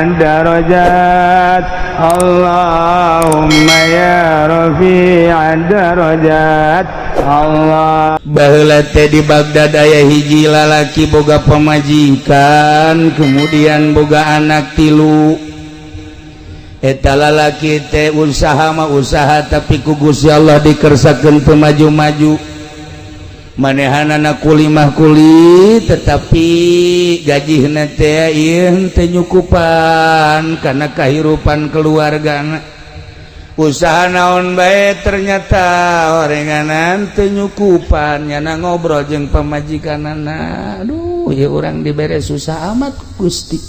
الدرجات اللهم يا رفيع الدرجات Allah. Baheula teh di Baghdad aya hiji lalaki boga pamajikan, kemudian boga anak tilu. Eta lalaki teh usaha mah usaha, tapi ku Gusti Allah dikersakeun teu maju-maju. Manehanana kuli mah kuli, tetapi gajihna teh ieu teu nyukupan kana kahirupan keluargana. Usaha naon bae ternyata orenganan teu nyukupan. Nyana ngobrol jeung pamajikanana, "Aduh ya, urang dibere susah amat, Gusti."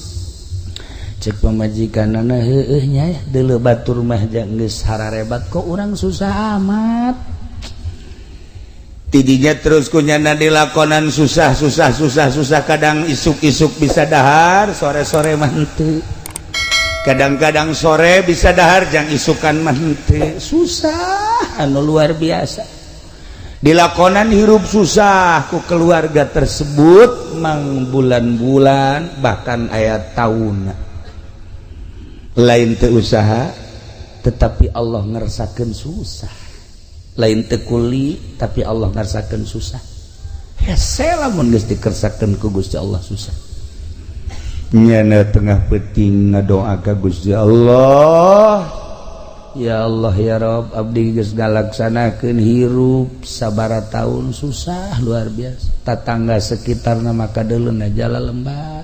Cek pamajikanana, "Heueuh nya, deuleu batur mah geus hararebat, kok urang susah amat?" Tidinya terus kunyana dilakonan susah, susah, susah, susah. Kadang isuk-isuk bisa dahar, sore-sore mah henteu. Kadang-kadang sore bisa dahar, jang isukan mah henteu. Susah anu luar biasa dilakonan, hirup susah ku keluarga tersebut mang bulan-bulan, bahkan aya tahun. Lain teu usaha, tetapi Allah ngersakeun susah. Lain teu kuli, tapi Allah ngersakeun susah. Hese lamun geus dikersakeun ku Gusti Allah susah. Nyana tengah peuting ngadoa ka Gusti Allah, "Ya Allah, ya Rob, abdi geus ngalaksanakeun hirup sabara tahun susah luar biasa. Tatangga sekitar maka deuleuna jala lembar,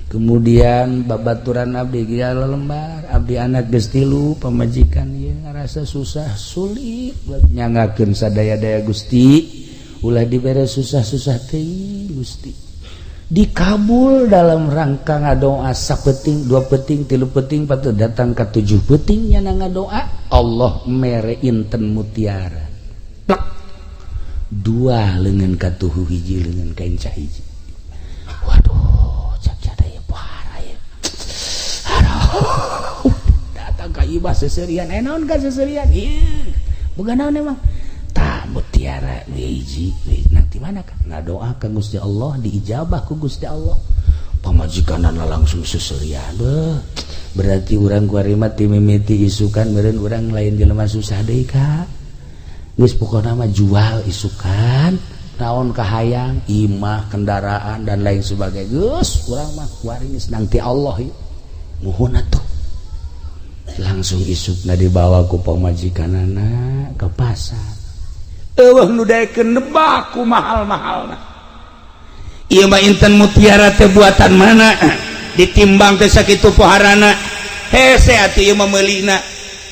kemudian babaturan abdi jala lembar. Abdi anak geus tilu, pamajikan ieu ngarasa susah sulit. Nyangakeun sadaya-daya, Gusti, ulah dibere susah-susah teuing, Gusti." Dikabul. Dalam rangka ngadoa sapeuting, dua peuting, tilu peuting, patut datang ke tujuh peuting, nyana ngadoa, Allah mere inten mutiara plak dua, lengan katuhu hiji, lengan kain hiji. Waduh, cak cada ya, pohara ya. Aduh, datang ka imah seserian. Eh, naon ka seserian? Ieu bukan naon, emang tah mutiara hiji nanti mana kan ngadoa ka Gusti Allah, diijabah ku Gusti Allah. Pamajikanana langsung seserian. Beuh, berarti urang kuari mah ti mimiti isukan meureun urang lain jelema susah deui ka. Geus, pokona mah jual isukan naon kahayang, imah, kendaraan, dan lain sebagainya. Geus, urang mah kuari geus nang ti Allah ieu. Muhun atuh. Langsung isukna dibawa ku pamajikanana ke pasar. Eueuh nu daekeun nebak ku mahal-mahalna. Ieu mah inten mutiara teh buatan mana? Ditimbang teh sakitu poharana. Hese atuh ieu mah meulina.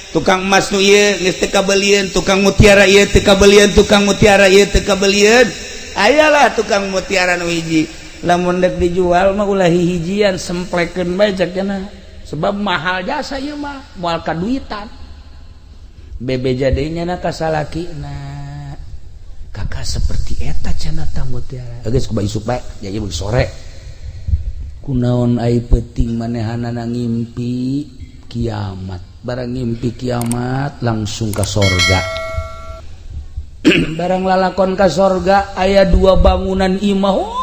Tukang emas nu ieu geus teu kabelieun, tukang mutiara ieu teu kabelieun, tukang mutiara ieu teu kabelieun. Ayalah tukang mutiara nu hiji. "Lamun dek dijual mah ulah hihijian, semplekeun bae," cek cenah. "Sebab mahal jasa ieu mah, moal kaduitan." Bebeja deui nya ka salakina. "Kakak, seperti eta cenah tah mutiara." Geus, kumaha isuk bae, ya ieu sore. Kunaon ai peuting manehanana ngimpi kiamat. Barang ngimpi kiamat langsung ke sorga. Barang lalakon ke sorga, aya dua bangunan imah. Waduh,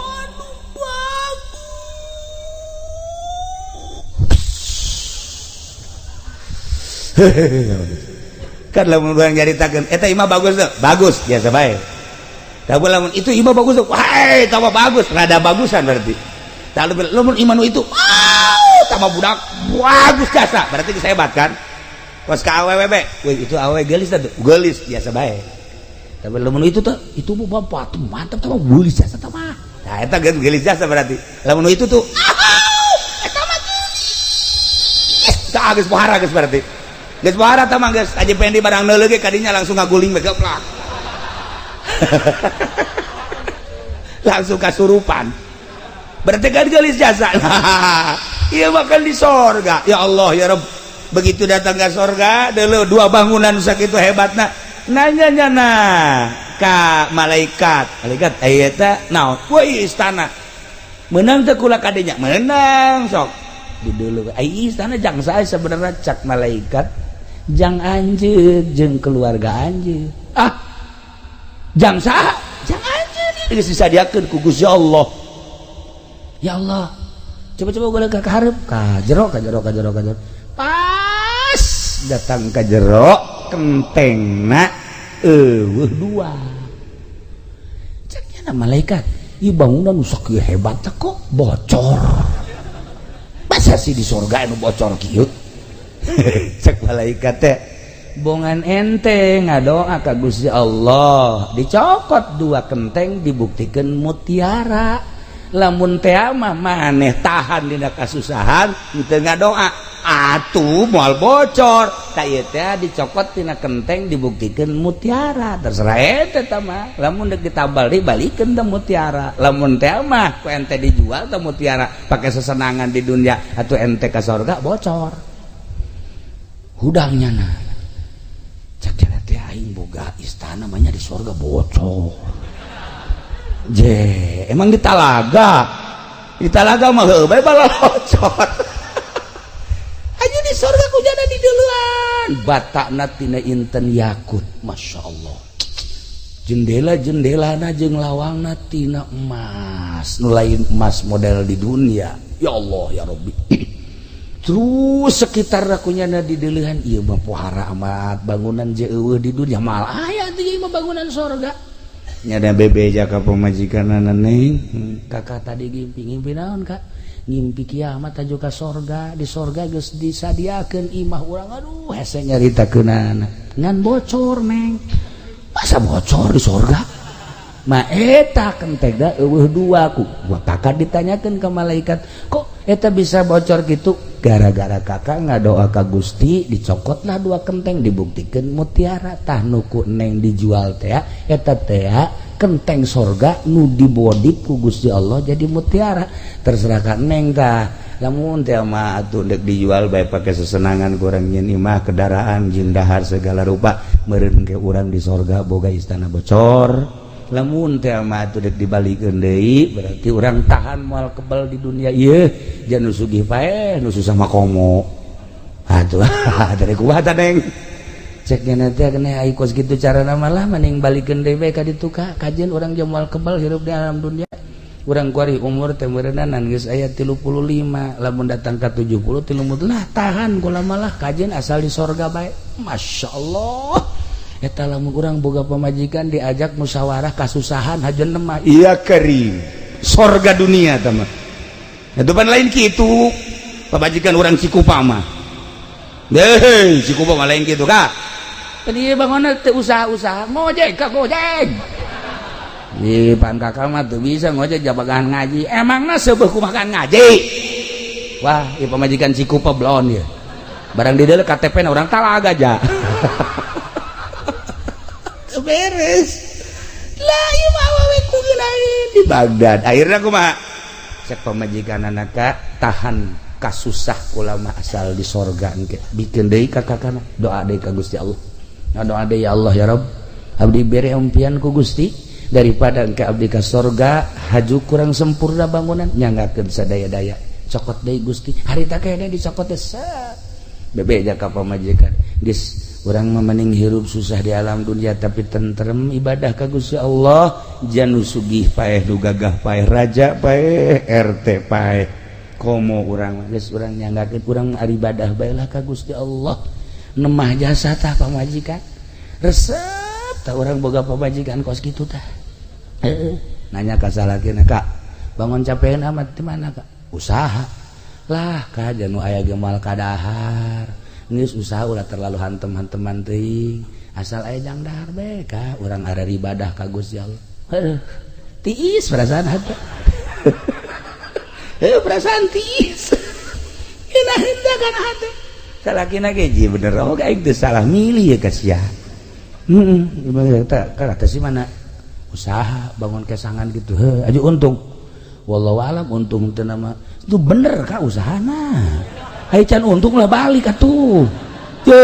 bagus kan. Lamun urang nyaritakeun eta imah bagus tuh, bagus biasa bae. Tapi lamun itu imah bagus tuh, wah, tambah bagus, rada bagusan berarti. Tapi lamun imah nu itu, wow, tambah budak bagus jasa, berarti geus hebat kan. Kos ka awewe be, "Wih, itu awewe geulis tuh," geulis biasa bae. Tapi lamun itu tuh, itu bu bapak tuh mantap, tambah geulis jasa tambah. Nah, eta geus geulis jasa berarti. Lamun itu tuh, eta mah geulis. Tah, geus pohara geus berarti. Geus pohara tah mah geus aja pengen di barang neuleuh ge kadinya langsung ngaguling bae geplak. Langsung kasurupan. Berarti kan geulis jasa. Iya, makan di sorga. Ya Allah, ya Rabb. Begitu datang ke sorga, dulu dua bangunan sakitu hebatna. Nanya nyana ka malaikat. "Malaikat, aya eta naon?" "Wah, istana." "Menang teu kula kadenya?" "Menang sok." Di dulu ai istana jang saya sebenarnya, cak malaikat, "Jang anjeun jeung keluarga anjeun." "Ah, jang saha?" "Jang anjeun." Geus disadiakeun ku Gusti Allah. Ya Allah. Coba-coba golek ka hareup, ka jero, ka jero, ka jero, ka jero. Pas datang ka jero, kentengna eueuh dua. Cek malaikat, ieu bangunan nu sakieu hebat kok bocor. Masa sih di surga anu bocor kieu? Cek malaikat teh, bongan ente ngadoa ka Gusti Allah, dicokot dua kenteng dibuktikan mutiara. Lamun teh mah maneh tahan dina kasusahan teu ngadoa atuh moal bocor. Ka ieu teh dicokot tina kenteng dibuktikan mutiara, terserah ente tah mah. Lamun deuk ditambal deui, balikeun teh mutiara. Lamun teh mah ku ente dijual teh mutiara pakai sesenangan di dunia, atuh ente ka sorga bocor hudangnya. Nah, cek teh, aing boga istana mah di sorga bocor. Je, emang di talaga? Di talaga mah heuh bae bocor. Aja di sorga ku jana di duluan batakna tina inten yakut, masya Allah. Jendela jendelana jeung lawangna tina emas, nu lain emas model di dunia. Ya Allah, ya Rabbi. Terus sekitar kunyana di deulehan, ieu mah pohara amat bangunan je eueuh di dunia, mal aya teh mah bangunan sorga. Nyada bebeja ka pamajikanana, "Neng." Kakak tadi ngimpi. "Ngimpi naon, Kak?" "Ngimpi kiamat aju ka sorga. Di sorga geus disadiakeun imah urang." Aduh, hese nyaritakeunana, ngan bocor, Neng. "Masa bocor di sorga?" "Ma eta kentengna eueuh dua." Ku gua kakak ditanyakeun ke malaikat, "Kok eta bisa bocor gitu?" "Gara-gara kakak ngadoa ka Gusti, dicokotlah dua kenteng, dibuktikan mutiara. Tah, nu ku Neng dijual teh eta teh kenteng sorga nu dibodip ku Gusti Allah jadi mutiara. Terserah ka Neng tah, Lamun teh mah atuh dek dijual bae pake sesenangan, kurang nyeun imah, kendaraan jeung dahar segala rupa, meureun ke urang di sorga boga istana bocor. Lamun teh mah atuh dek dibalikeun deui, berarti urang tahan moal kebal di dunia ieu. Jangan nu sugih paeh, nu susah mah komo atuh. Dari kumaha tah, Neng? Cek teh, kena ai kos kitu carana malah mending balikeun deui bae ka ditu ka kajeun urang jeung moal kebal hirup di alam dunia. Urang kuari umur teh meureunana geus aya 35, lamun datang ka 70 tilu lah, tahan kula malah kajeun asal di sorga bae. Masya Allah, eta lamun urang boga pamajikan diajak musyawarah kasusahan hajeun mah. Iya, kering sorga dunia tah mah. Itu pan lain kitu pamajikan urang Cikupa mah. Deh, Cikupa mah lain kitu, Kak. Tadi bangun teh usaha-usaha ngojek, Kak, ngojek. Di pan kakak mah tuh bisa ngojek jabagan ngaji. Emangna seubeuh kumakan ngaji? Wah, ieu pamajikan Cikupa blon ya. Barang di dalam KTP na urang Talaga aja. Beres lah ieu mah, awewe ku lain di Baghdad. Akhirnya kumaha Cek pamajikan anak, "Kak, tahan kasusah kula mah asal di sorga engke." Bikin deui ka kakana, doa deui ka Gusti Allah. Nah, doa deui, "Ya Allah, ya Rabb, abdi bere impian ku Gusti, daripada engke abdi ka sorga haju kurang sempurna bangunan, nyanggakeun sadaya-daya, cokot deui Gusti." Harita kene dicokot teh bebeja ka pamajikan, "Geus, urang mah mending hirup susah di alam dunia tapi tentrem ibadah ka Gusti Allah. Janu sugih paeh, nu gagah paeh, raja paeh, RT paeh, Komo urang geus, urang nyanggakeun urang ibadah bae lah ka Gusti Allah." Nemah jasa tah pamajikan, resep tah urang boga pamajikan kos kitu tah. Heeh, nanya ka salakina, "Kak, bangun capean amat di mana, Kak?" "Usaha lah, Kak, janu aya ge moal kadahar. Geus, usaha ulah terlalu hantem-hanteman teuing, asal aya jang dahar bae, Kak. Urang ada ibadah ka Gusti Allah." Heuh, tiis perasaan hati. Heuh, perasaan tiis. Enak henteu kana hati. Salakina ge, "Ji, bener oh aing teu salah milih ya ka sia." Heeh, kata sih mana usaha bangun kesangan gitu, heuh, aju untung. Wallahu alam untung teu nama. "Itu bener, Kak, usahana. Ai can untung lah balik atuh." Je,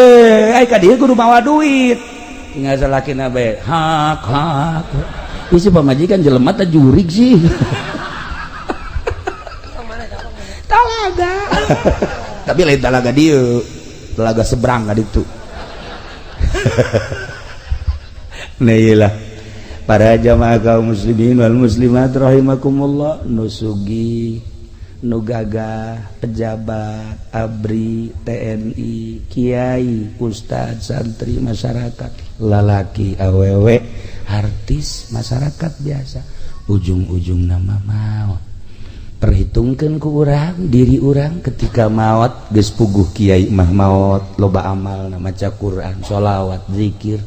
ai ka dieu kudu mawa duit. Tinggal salakina bae hak hak. Isi pamajikan jelema teh jurig sih. Talaga. Tapi lain talaga dieu, talaga seberang ka ditu. Nah, iyalah, para jamaah kaum muslimin wal muslimat rahimakumullah, nu sugih. Nu gagah, pejabat, ABRI, TNI, kiai, ustad, santri, masyarakat, lalaki, awewe, artis, masyarakat biasa, ujung-ujung nama maut. Perhitungkan ku urang diri urang ketika maut. Geus puguh kiai mah maut loba amal, maca Quran, sholawat, zikir.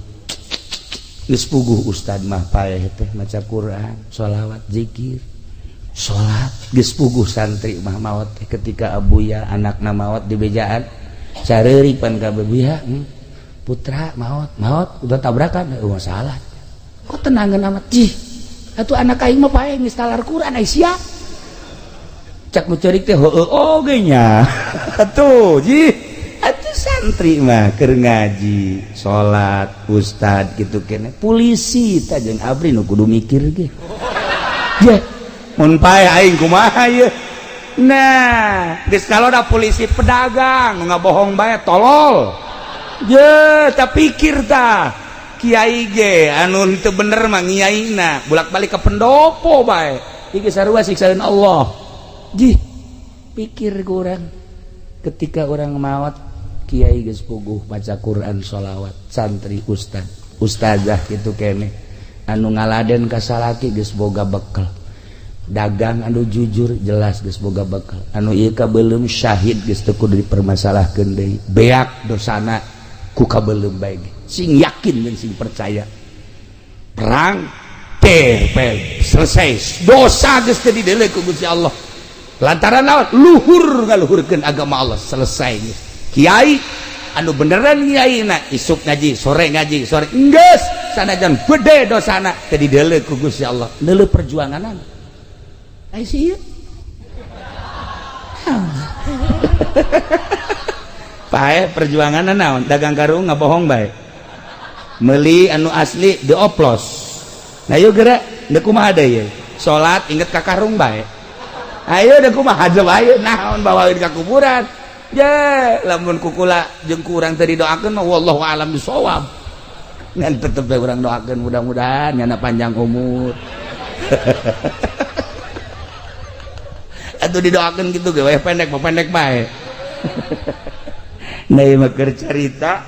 Geus puguh ustad mah paeh teh maca Quran, sholawat, zikir, salat. Geus puguh santri mah maot teh ketika abuya anakna maot di bejaan careurik pan ka buya, putra maot, maot udah tabrakan, oh, masalah kok tenangan amat. Cih atuh, anak aing mah paeh geus talar Quran ai sia. Cak nu ceurik teh, heueuh oge nya atuh. Jih atuh, santri mah keur ngaji, salat, ustad gitu kene, polisi tah jeung ABRI nu kudu mikir ge. Ye mun paeh aing kumaha ye? Nah, geus kalau da polisi, pedagang nu ngabohong bae, tolol je. Tak pikir tah kiai ge anu teu bener mah ngiaina bolak-balik ke pendopo bae, iki sarua siksaeun Allah. Jih, pikir ku urang ketika orang maot. Kiai geus puguh baca Quran, sholawat, santri, ustad, ustazah gitu kene, anu ngaladen ka salaki geus boga bekel, dagang anu jujur jelas geus boga bekal, anu ieu kabelum syahid geus teu kudu dipermasalahkeun deui, beak dosana ku kabelum bae. Sing yakin dan sing percaya, perang teh selesai, dosa geus teu dideuleu ku Gusti Allah lantaran naon? Luhur ngaluhurkeun agama Allah, selesai geus. Kiai anu beneran kiai na isuk ngaji, sore ngaji, sore geus, sanajan gede dosana teu dideuleu ku Gusti Allah, deuleu perjuanganana. Ai sih pae perjuangan naon? Dagang karung, ngabohong bae, meuli anu asli dioplos. Nah, yuk gerak deuk kumaha deui? Salat inget ka karung bae. Ayo deuk kumaha? Ayo naon bawaeun ka kuburan? Je lamun kukula jeung ku urang teu didoakeun mah, wallahu alam bisawab, ngan tetep bae urang doakeun mudah-mudahan nyana panjang umur. Atau didoakan gitu ge weh, pendek mah pendek bae. Nah, ieu mah keur carita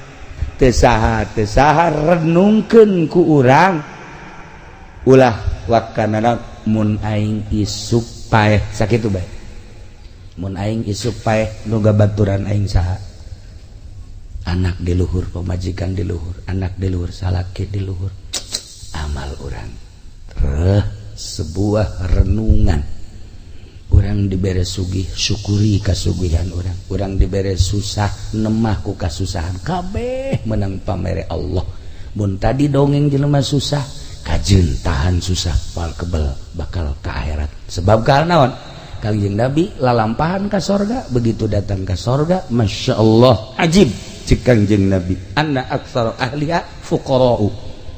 teu saha teu saha, renungkeun ku urang, ulah wakana mun aing isuk paeh sakitu bae. Mun aing isuk paeh, nu gabaturan aing saha? Anak di luhur, pamajikan di luhur, anak di luhur, salaki di luhur, amal urang reh. Sebuah renungan. Urang dibere sugih, syukuri kasugihan urang. Urang dibere susah, nemah ku kasusahan. Kabeh menang pamere Allah. Mun tadi dongeng jelema susah, kajeun tahan susah, pal kebel bakal ke akhirat. Sebab karena naon? Kangjeng Nabi lalampahan ka sorga. Begitu datang ke sorga, masya Allah, ajib cek Kangjeng Nabi, anna aktsara ahliha fuqara'u.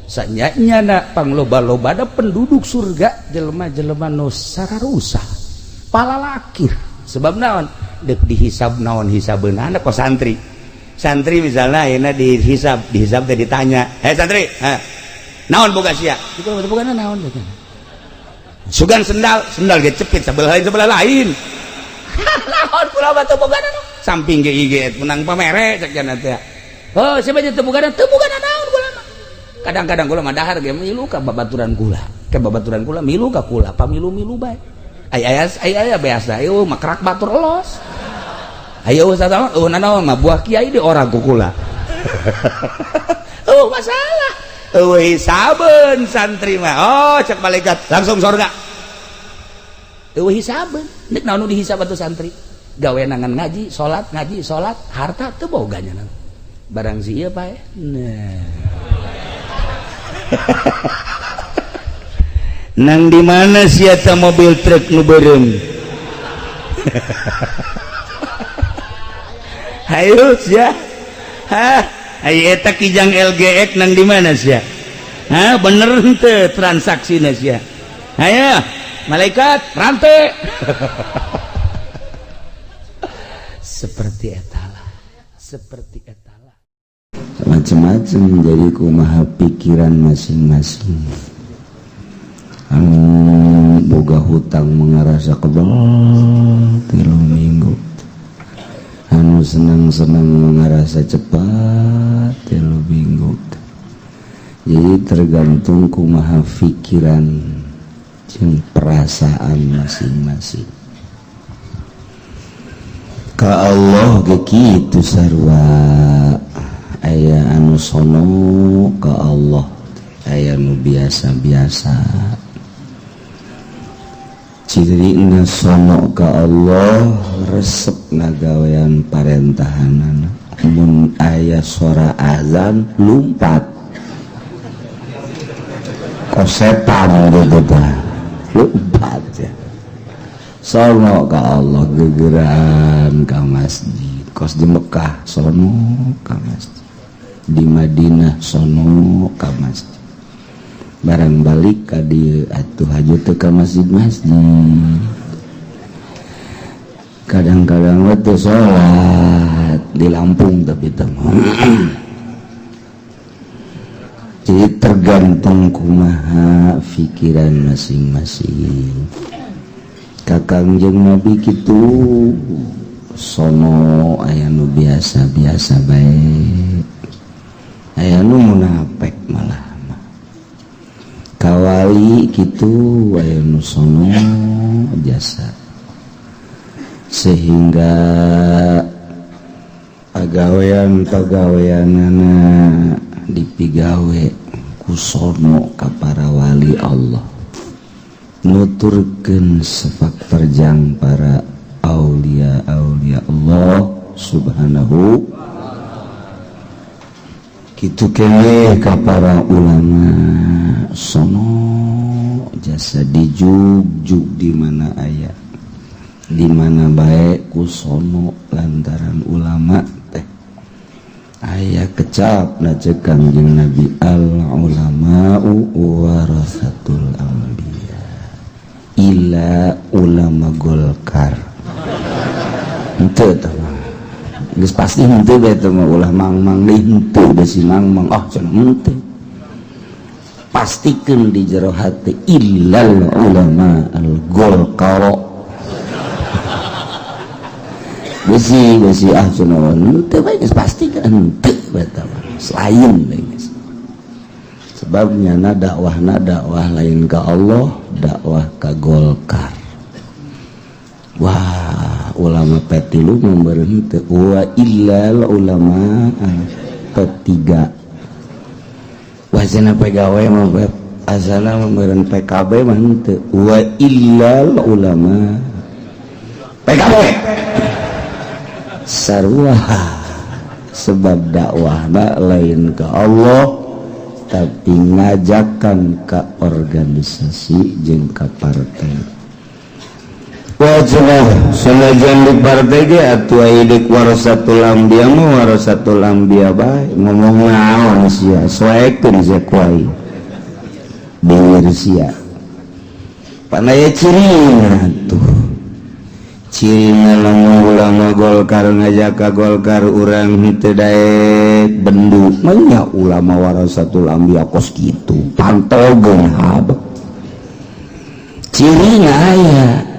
Sanyanya pangloba-loba ada penduduk surga jelema-jelema nu sararusah, palalakir. Sebab naon? Dek dihisab naon hisabeunana? Kok santri, santri misalnya ayeuna dihisab, dihisab teh ditanya, "Hei santri, ha, naon boga sia?" Itu boga naon? Sugan sendal, sendal ge cepit sebelah lain, sebelah lain. Naon kula mah teu boga naon? Samping ge IG menang pamere cek jana teh. Oh, siapa teu boga, teu boga naon kula mah. Kadang-kadang kula mah dahar ge milu ka babaturan kula, ke babaturan kula milu ka kula, pamilu-milu bae. Ay aya ay aya biasa, ayo makrak batur elos. Ayo sama, oh, naon mah buah kiai di orang kukula. Oh, masalah. Oh, hisabeun santri mah. Oh, cek malaikat langsung surga. Eueuh hisabeun. Nek naon nu dihisab atuh santri? Gawe nangan ngaji, salat, ngaji, salat, harta teu boga nya. Barang si ieu pae. Nah. Nang di mana sia ta mobil truk nu beureum? Hayu sia. Hah, ayo eta Kijang LGX nang di mana sia? Hah, bener henteu transaksina sia? Hayo, malaikat rantai. Seperti etalah, seperti etalah. Macem-macem, jadi kumaha pikiran masing-masing. Anu Boga hutang mengarasa kebel 3 minggu, anu senang-senang mengarasa cepat 3 minggu. Jadi tergantung kumaha pikiran jeung perasaan masing-masing. Ka Allah ge kitu sarua, aya anu sono ka Allah, aya nu biasa-biasa. Cirina sono ka Allah resep ngagawean parentahanana, mun aya sora azan lumpat kosetan gitu tah, lumpat ya. Sono ka Allah gegeran ka masjid, kos di Mekah sono ka masjid, di Madinah sono ka masjid, barang balik ka dieu atuh haju teu ka masjid-masjid. Kadang-kadang we teu salat di Lampung tapi teh. Jadi tergantung kumaha pikiran masing-masing. Ka Kangjeng Nabi kitu sono, aya nu biasa-biasa bae, aya nu munafik malah. Kawali kitu aya nu sono jasa, sehingga pagawean pagaweanana dipigawe ku sono ka para wali Allah, nuturkeun sepak terjang para aulia aulia Allah subhanahu. Kitu keneh ka para ulama sono jasa dijugjug di mana aya, di mana bae ku sono, lantaran ulama teh aya kecap na ceuk Kangjeng Nabi, al ulama'u warasatul anbiya illa ulama Golkar. Henteu tah mah geus pasti henteu bae teh mah, ulah mang-mang deui henteu da si mang-mang, ah cenah henteu. Pastikeun di jero hati illal ulama al Golkar. Besi besi ah cenah henteu bae geus pastikeun henteu bae tah mah, selain bae geus. Sebabnya na dakwahna dakwah lain ka Allah, dakwah ka Golkar. Wah, ulama P3 memberhenti wa illal ulama P3. Wazana PGW mah azana memberen PKB mah henteu wa illal ulama PKB. Sarua sebab dakwahna lain ka Allah, tapi ngajakan ka organisasi jeung ka partai. Wajah sanajan di partai ge atuh aya deuk warasatul anbiya mah warasatul anbiya bae, ngomong naon sia, soekeun sia ku aing. Beueur sia. Pan aya cirina tuh. Cirina lamun ulama Golkar ngajak ka Golkar urang henteu daek bendu. Mah ulama warasatul anbiya kos kitu, pantogeun habek. Cirina aya.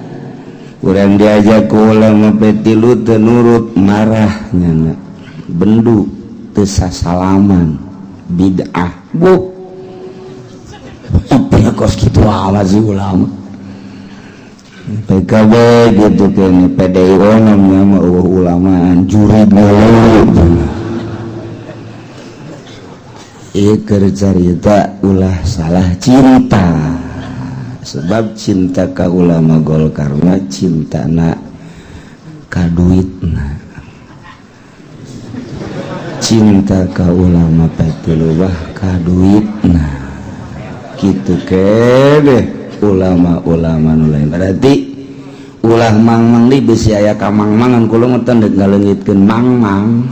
Urang diajak ku ulama P3 teu nurut marah nyana, bendu teu sasalaman, bid'ah. Bu tapi kos kitu amat sih ulama PKB gitu kene, PDIO namanya mah eueuh ulamaan jurig mulu. Ieu keur carita ulah salah cinta, sebab cinta ka ulama Golkar mah cintana ka duitna, cinta ka ulama P3 bah ka duitna. Kitu kene ulama-ulama nu lain. Berarti ulah mang-mang di bisi aya ka mang-mangan kula mah teu ngaleungitkeun mang-mang.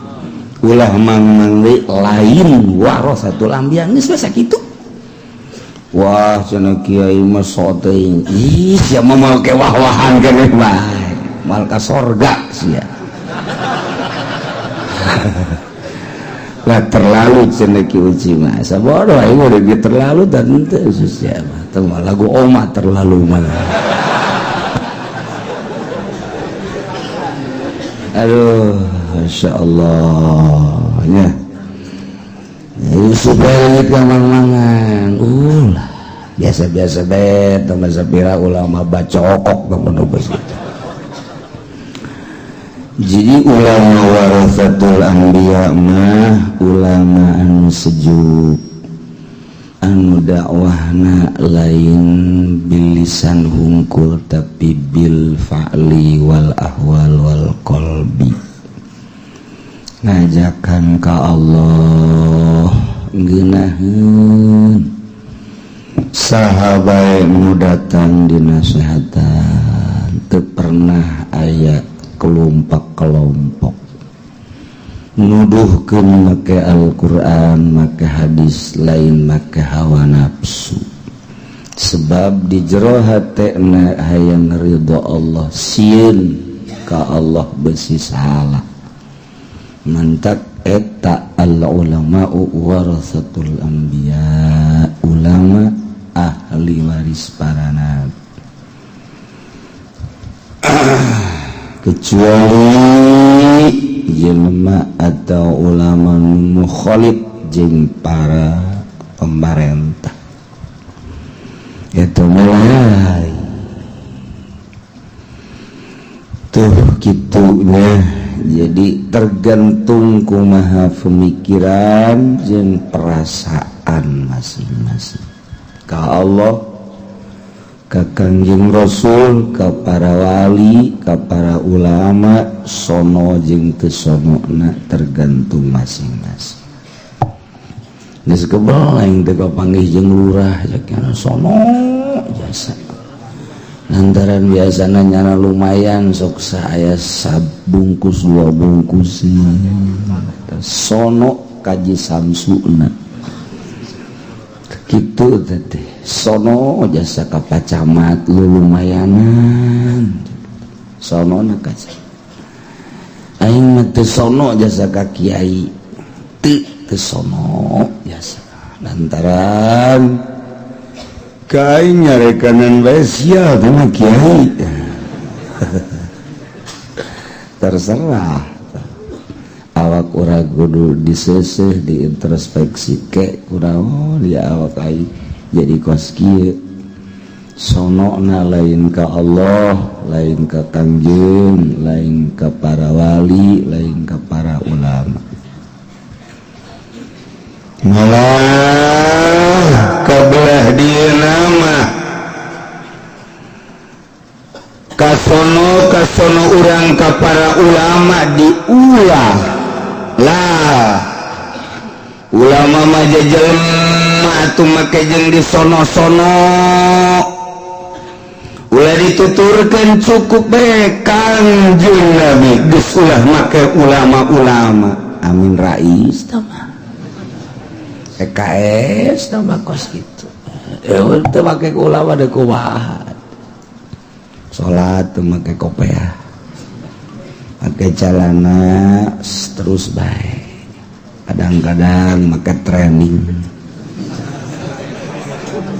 Ulah mang-mang di lain warasatul anbiya geus we sakitu. Wah cenah kiai mah sok teuing. Ih sia mah moal ke wah-wahan keneh bae. Moal ka sorga sia. Lah terlalu cenah ki uji mah. Sabodoh aing udah terlalu dan teu sia mah. Eta mah lagu oma terlalu mana. Aduh, Masya Allah nya. Supaya mangan ulah biasa-biasa bet teman sapira ulama bacokok teman gitu. Jadi ulama warasatul anbiya mah ulama anu sejuk, anu dakwahna lain bilisan hungkul tapi bil fa'li wal ahwal wal qalbi. Ngajakan ka Allah ngeunaheun saha bae nu datang dinasehatan teu pernah aya kelompok-kelompok nuduhkeun make Al-Qur'an make hadis lain make hawa nafsu sebab di jero hatena hayang ridho Allah sieun ka Allah besi salah mantak eta al ulama'u warasatul anbiya, ulama ahli waris para nabi. Kecuali jelema atau ulama mukhalif jeung para pemerintah itu mulai tuh gitunya. Jadi tergantung kumaha pemikiran jeung perasaan masing-masing ka Allah, ka Kangjeng Rasul, ka para wali, ka para ulama, sono jeung teu sonona tergantung masing-masing. Geus kebel aing teh kapanggih jeung lurah cek sono jasa. Lantaran biasana nyana lumayan sok saya sabungkus dua bungkus sono kaji samsuna kitu teh sono jasa ka pacamat lu lumayanan sono na kaji aing mah teu sono jasa ka kiai teu teu sono jasa lantaran kain nyarekanan bae sia teh mah kiai. Terserah awak urang kudu diseseh diintrospeksi ke kunaon dia awak aing jadi kos kieu sonona lain ka Allah, lain ka Kangjeng, lain ka para wali, lain ka para ulama. Malah kabelah dia nama kasono kasono urang ka para ulama diulah lah ulama mah jelema atuh make jeung di sono-sono ulah dituturkeun cukup bae Kangjeng Nabi geus ulah make ulama-ulama. Amin Rais tah mah PKS tambah kos gitu. Teu make ulama deui kumaha. Salat teu make kopiah. Make celana terus bae. Kadang-kadang make training.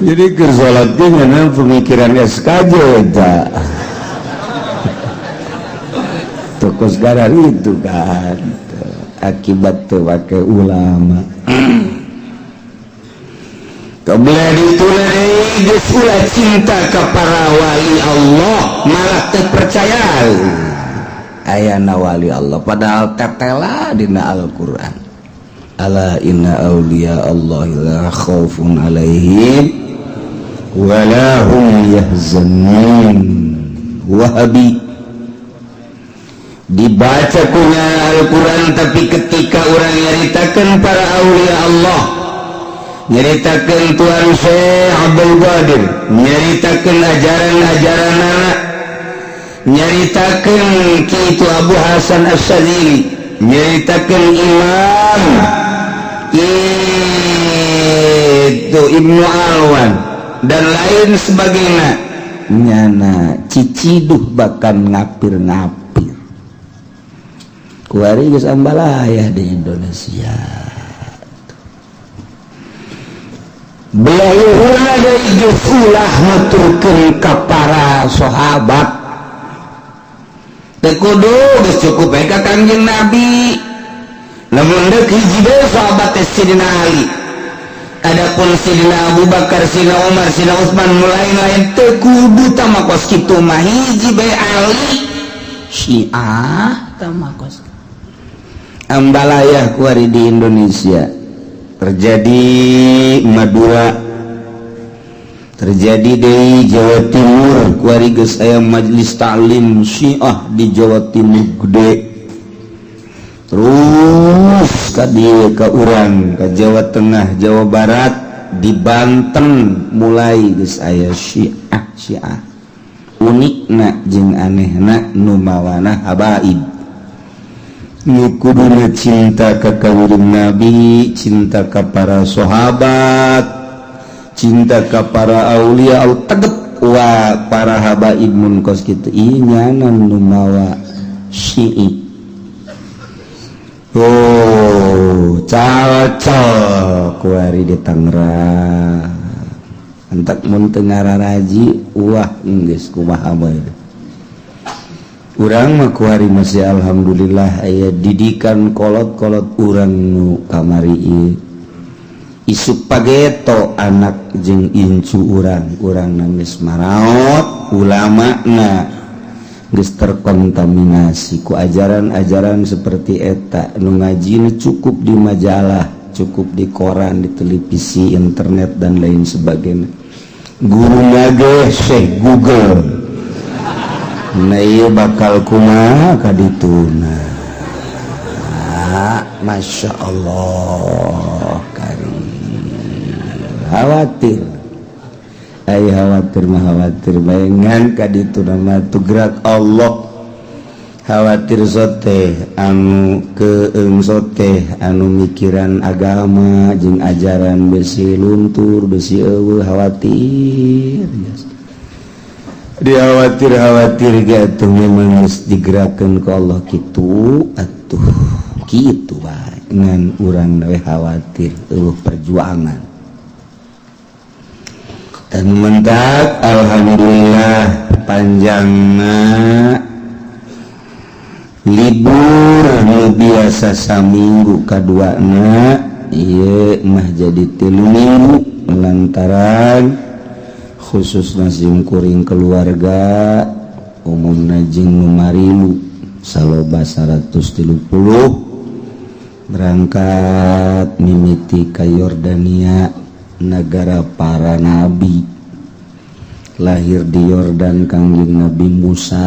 Jadi keur salat ge ngeunah pemikiran SKJ eta. Tuh kos gara itu kan. Akibat teu make ulama. Kebelah ditulis geus ulah cinta ke para wali Allah malah teu percaya ayana wali Allah padahal tetela dina Al-Qur'an ala inna auliya Allah la khaufun alaihim wa la hum yahzanun. Wahabi dibaca kunya Al-Qur'an tapi ketika orang nyaritakeun para aulia Allah, nyaritakeun Tuhan Syekh Abdul Qadir, nyaritakeun ajaran-ajaran anak, nyaritakeun Ki Abu Hasan Asy-Syadzili, nyaritakeun Imam itu Ibnu Alwan dan lain sebagainya, nyana ciciduh bahkan ngapir-ngapir. Kuari geus ambalayah di Indonesia. Belah luhurna deui geus ulah nuturkeun ka para sahabat. Teu kudu, geus cukup bae ka Kangjeng Nabi. Lamun deuk hiji deui sahabat teh Sidina Ali. Adapun Sidina Abu Bakar, Sidina Umar, Sidina Utsman, nu lain-lain teu kudu tama kos kitu mah, hiji bae Ali. Syiah tama kos. Ambalayah kuari di Indonesia terjadi, Madura terjadi, di Jawa Timur kuari geus aya majelis taklim Syiah di Jawa Timur gede. Terus ka dieu, ka urang, ka Jawa Tengah, Jawa Barat, di Banten mulai geus aya Syiah. Syiah unikna jeung anehna nu mawana habaib, nu kuduna cinta ka Kangjeng Nabi, cinta ka para sahabat, cinta ka para aulia, au tegep wa para habaib mun kos kitu ieu nu mawa Syi'i. Oh, cocok kuari di Tangerang. Entak mun teu ngararaji, wah, geus kumaha bae. Urang mah kuari masih alhamdulillah aya didikan kolot-kolot urang nu kamari ieu. Isuk pageto anak jeung incu urang, urang nangis maraot ulama na geus terkontaminasi ku ajaran-ajaran seperti eta. Nu ngaji cukup di majalah, cukup di koran, di televisi, internet, dan lain sebagainya. Guru ge Syekh Google. Nah, ieu bakal kumaha kadituna? Masya Allah karim, khawatir. Ay, khawatir mah khawatir bayangan kadituna mah gerak Allah. Khawatir sote anu keeng, sote anu mikiran agama jeung ajaran besi luntur, besi eueuh. Khawatir dikhawatir, khawatir gitu. Memang geus digerakkeun ku Allah kitu atuh, kitu bae. Ngan urang we khawatir eueuh perjuangan dan mentak. Alhamdulillah panjangna libur nu biasa saminggu kaduana ieu mah jadi 3 minggu, lantaran khusus sim kuring keluarga, umumna jeung nu marilu saloba 130 berangkat mimiti ka Yordania, negara para nabi. Lahir di Yordan Kangjeng Nabi Musa,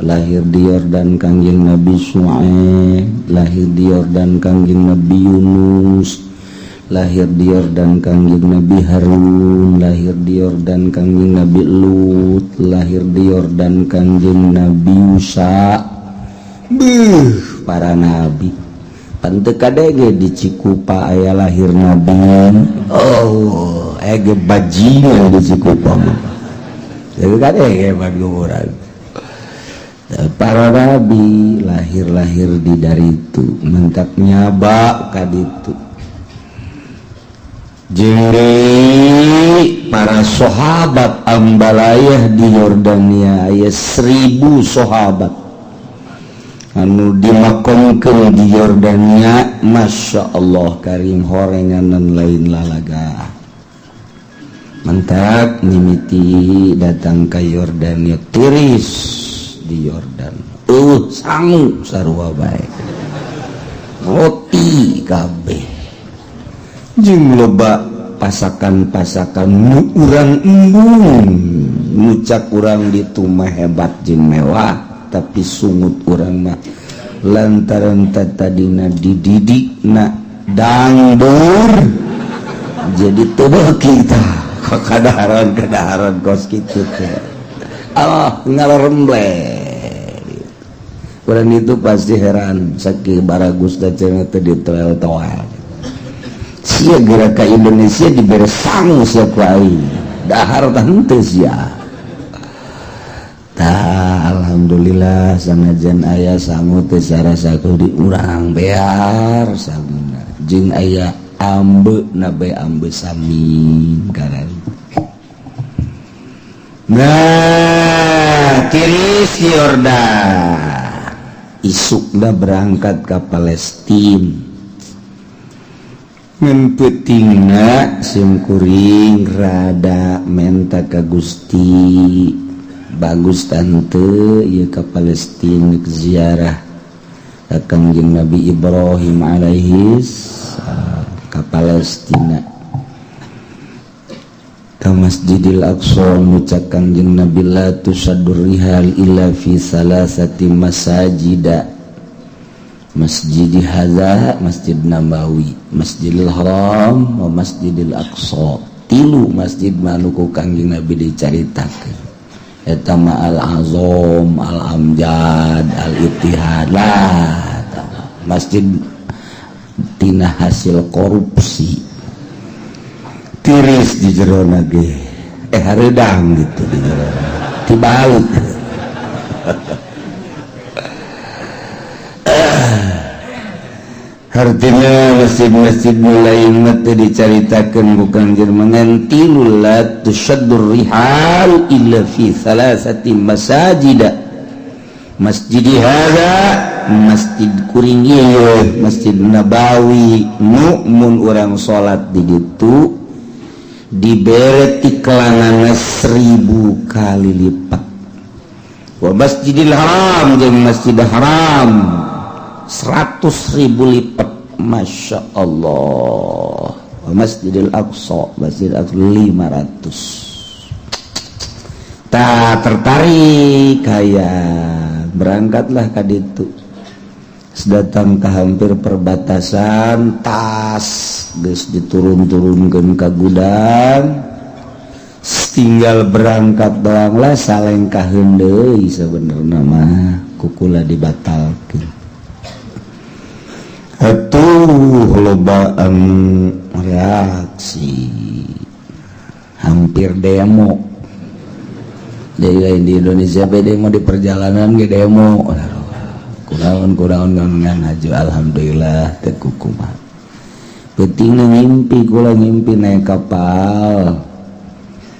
lahir di Yordan Kangjeng Nabi Syuaib, lahir di Yordan Kangjeng Nabi Yunus, lahir di Yordan Kangjeng Nabi Harun, lahir di Yordan Kangjeng Nabi Lut, lahir di Yordan Kangjeng Nabi Musa. Beuh, para nabi. Pan teu kadenge di Cikupa aya lahir nabi. Oh, ege bajingan di Cikupa mah. Jadi kadenge urang para nabi lahir-lahir di dari itu mentak nyaba kaditu. Jeung para sahabat ambalayah di Yordania aya 1000 sahabat anu dimakomkeun di Yordania. Masya Allah karim, horenganan lain lalaga. Mentak mimiti datang ke Yordania tiris di Yordan, sangu sarua bae, roti kabeh jeung loba pasakan-pasakan nu urang embung. Ngucak urang ditu mah hebat jeung mewah, tapi sungut urang mah lantaran tadina dididik na dangdur, jadi tubuh kita kadaharan kadaharan kos kitu teh. Allah ngalaremble. Urang itu pasti heran sakieu baragus da cenah teh ditoel-toel. Sia geura ka Indonesia dibere sangu sia ku aing, dahar tah henteu sia. Tah, alhamdulillah sanajan aya sangu teh sarasa di urang bear sanguna jeung aya. Ambe nabe ambe samim karena. Nah, tiris Yordan, isukna berangkat ke Palestina. Ngan peutingna simkuring rada menta ka Gusti, bagus tante ieu ka Palestina ziarah ka Kangjeng Nabi Ibrahim alaihi ka Palestina, ka Masjidil Aqsa. Ngucap Kangjeng Nabi, "La tusyaddur rihal illa fi salasati masajida, Masjid hadza, Masjid Nabawi, Masjidil Haram, wa Masjidil Aqsa." Tilu masjid mah nu ku Kangjeng Nabi dicaritakeun eta mah, Al Azam, Al Amjad, Al Ittihad lah. Masjid tina hasil korupsi. Tiris di jero ge, hareudang gitu di jero tibalik. Artinya masjid-masjid mulai mati dicaritakan bukan jermangan tilu, "La tusyaddur rihal illa fi salasati masajida, masjid hadza," masjid kuring ieu, Masjid Nabawi, nu mun urang salat di ditu dibere tiklanana 1000 kali lipat, wa Masjidil Haram, jeung Masjid Haram 100.000 lipat, Masya Allah, Masjidil Aqsa, Masjid Aqsa 500. Tak tertarik kayak berangkatlah ka ditu. Datang ke hampir perbatasan, tas geus diturun-turunkeun ka gudang, tinggal berangkat doang lah. Salengkaheun deui sebenarnya mah ku kula dibatalkeun. Atuh lobaan reaksi, hampir demo. Dari lain di Indonesia beda demo, di perjalanan ge demo. Kunaon kunaon ngan haju, alhamdulillah teu kukumaha. Peutingna ngimpi, kula ngimpi naik kapal.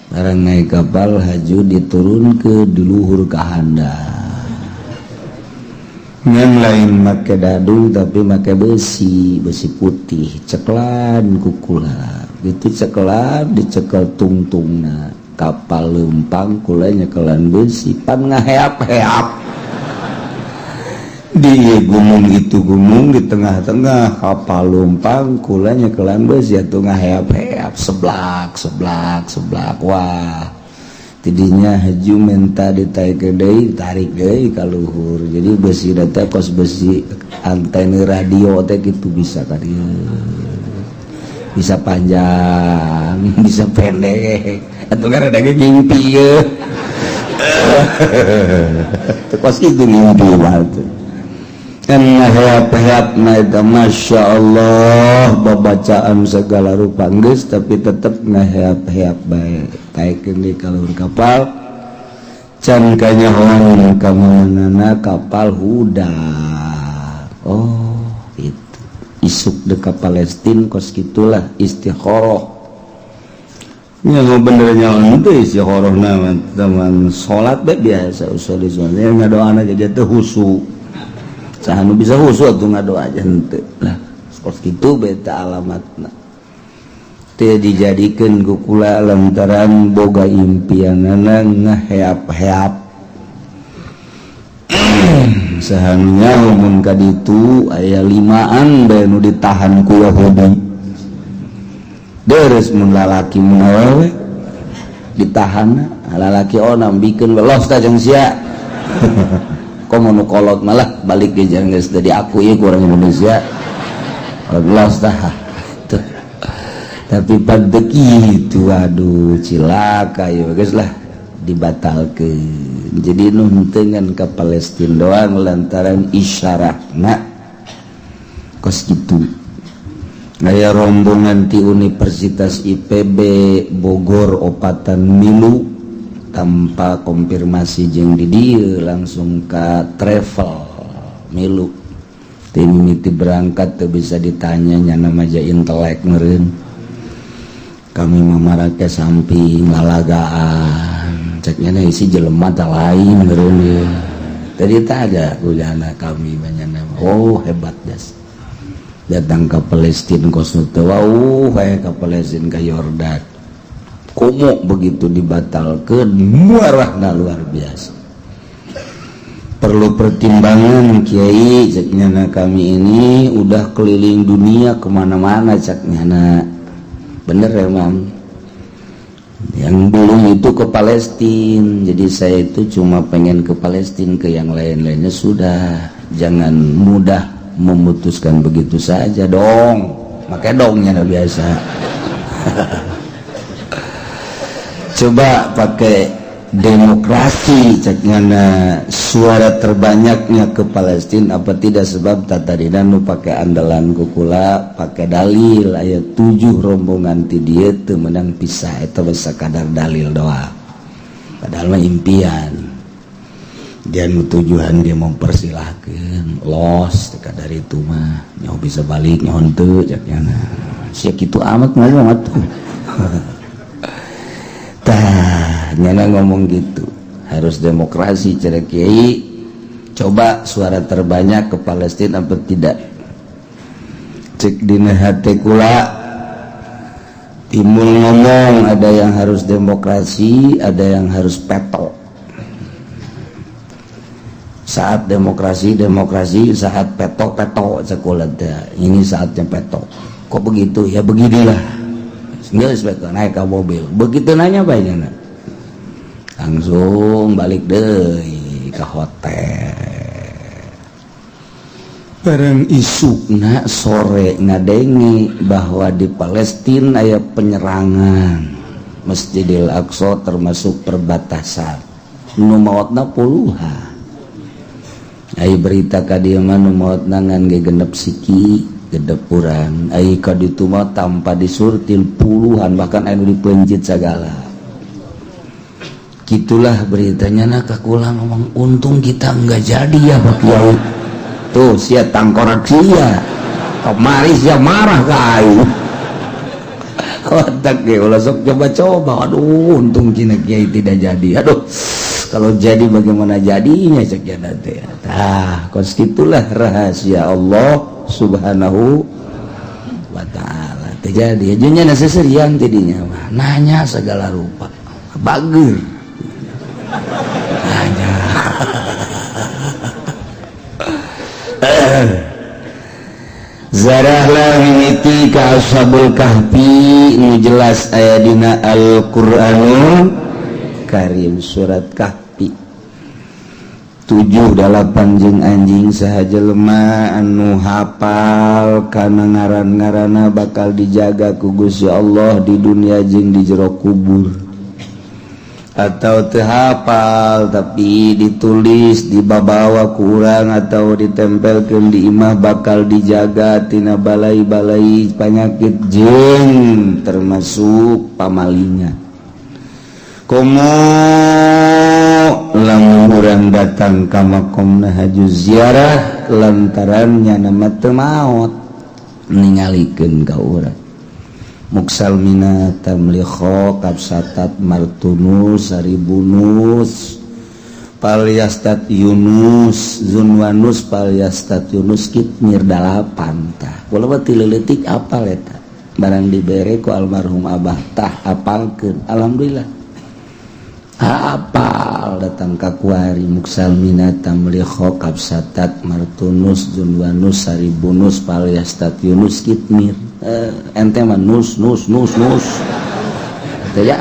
Barang naik kapal haju, diturun ke di luhur ka handap. Yang lain make dadu tapi make besi, besi putih. Ceklan ku kula gitu, ceklan, dicekel tungtungna. Kapal lempang, kula nyekelan besi pan ngaheap-heap di gunung itu, gunung di tengah-tengah. Kapal lumpang, kula nyekelan besi atuh ngaheap-heap, seblak seblak seblak. Wah, tidinya haju minta ditarik deui, tarik deui ka luhur. Jadi besi teh kos besi antena radio teh gitu, bisa ka dieu, bisa panjang, bisa pendek. Atuh kan ada ngimpi ye, kos itu ngimpi banget kan, ngaheap-heap. Nah, eta Masya Allah, babacaan segala rupa geus, tapi tetep ngaheap-heap bae. Taikeun di ka luhur kapal, can kanyahoan ka manana kapal hudah. Oh, itu isuk deka Palestina kos gitulah. Istikharah nya, bener nya itu istikharah nama teman salat bae biasa, usul sholat ngadoana aja teu husu. Saha nu bisa husu atuh ngadoa aja? Henteu lah. Kos kitu beta alamatna teu dijadikeun ku kula lantaran boga impianana ngaheap-heap. Sahanunya mun ka ditu aya limaan bae nu ditahan ku Yahudi. Deres mun lalaki, mun awewe ditahan lalaki, onam bikeun welos ta jeung sia. Komo nu kolot malah balik ge jangan geus jadi aku ieu ku orang Indonesia los tah. Tuh. Tapi pada gitu, aduh, cilaka ya. Geus lah, dibatalkeun. Jadi nu henteu ngan ka Palestina doang lantaran isyarahna kos kitu. Aya rombongan ti Universitas IPB Bogor opatan milu, tanpa konfirmasi jeung di dieu, langsung ka travel milu. Teu mimiti berangkat teu bisa ditanya nyana maja intelek meureun. Kami mamarake samping lalagaan. Cek nyana isi jelema tah lain meureun ieu. Tadi tak ada ujana kami banyana. Oh hebat das. Datang ke Palestina kos teu wauh we ka Palestina ka Yordan. Komo begitu dibatalkeun marahna luar biasa. Perlu pertimbangan kiai cek nyana kami ini udah keliling dunia kemana-mana cek nyana. Bener ya mam? Yang belum itu ke Palestina. Jadi saya itu cuma pengen ke Palestina, ke yang lain-lainnya sudah. Jangan mudah memutuskan begitu saja dong. Makanya dongnya udah biasa. Coba pakai demokrasi cek nyana, suara terbanyaknya ke Palestina apa tidak, sebab tatadina nu pakai andalan kukula pakai dalil aya 7 rombongan ti dieu teu meunang pisah eta geus sakadar dalil doa padahal mah impian dia nu tujuan dia mempersilahkeun los teu kadar itu mah nyaho bisa balik nyaho henteu cek nyana sia kitu amat ngomong atuh. Tah, nyana ngomong gitu. Harus demokrasi cara kiai. Coba suara terbanyak ke Palestina apa tidak? Cek dina hate kula timbul ngomong ada yang harus demokrasi, ada yang harus peto. Saat demokrasi, demokrasi, saat peto, peto cek kula teh. Ini saatnya peto. Kok begitu? Ya beginilah. Geus bae naik ke mobil. Begitu nanya bae nyana. Langsung balik deui ke hotel. Bareng isukna sore ngadenge bahwa di Palestina aya penyerangan Masjidil Aqsa termasuk perbatasan. Nu maotna puluhan. Aya berita ka dieu mah nu maotna ngan ge genep siki. Gedep urang ai ka ditu mah tanpa disurtil puluhan bahkan anu dipencit sagala. Gitulah beritanya. Nah kakula ngomong untung kita enggak jadi ya Pak Kiai. Tuh sia tangkorak sia. Kemari sia marah ka aing. Otak ge ulah sok coba-coba. Aduh untung cina kiai tidak jadi. Aduh kalau jadi bagaimana jadinya cek ya teh. Tah kos gitulah rahasia Allah Subhanahu wa ta'ala. Terjadi aja nya seserian tidinya mah nanya segala rupa bager nanya. Zarahlah mimiti ka Ashabul Kahfi nu jelas aya dina Al-Qur'anul Karim surat Kahfi 7 8 jeung anjing saha jelema anu hafal kana ngaran-ngaranna bakal dijaga ku Gusti Allah di dunia jeung di jero kubur atau teu hafal tapi ditulis dibabawa ku urang atau ditempelkeun di imah bakal dijaga tina balai-balai panyakit jeung termasuk pamalingan. Komo lamun urang datang ka makomna haju ziarah lantaran nyana mah teu maot ningalikeun ka urang muksalmina tamlikho kapsatat martunus saribunus palyastat yunus zunwanus palyastat yunus kitmir 8 tah kula mah ti leutik apal eta barang dibere ku almarhum abah tah apalkeun alhamdulillah apal datang ka kuari muksalmina tamlikho kapsatat martunus zunwanus saribunus palyastat yunus kitmir ente mah nus nus nus nus teh ya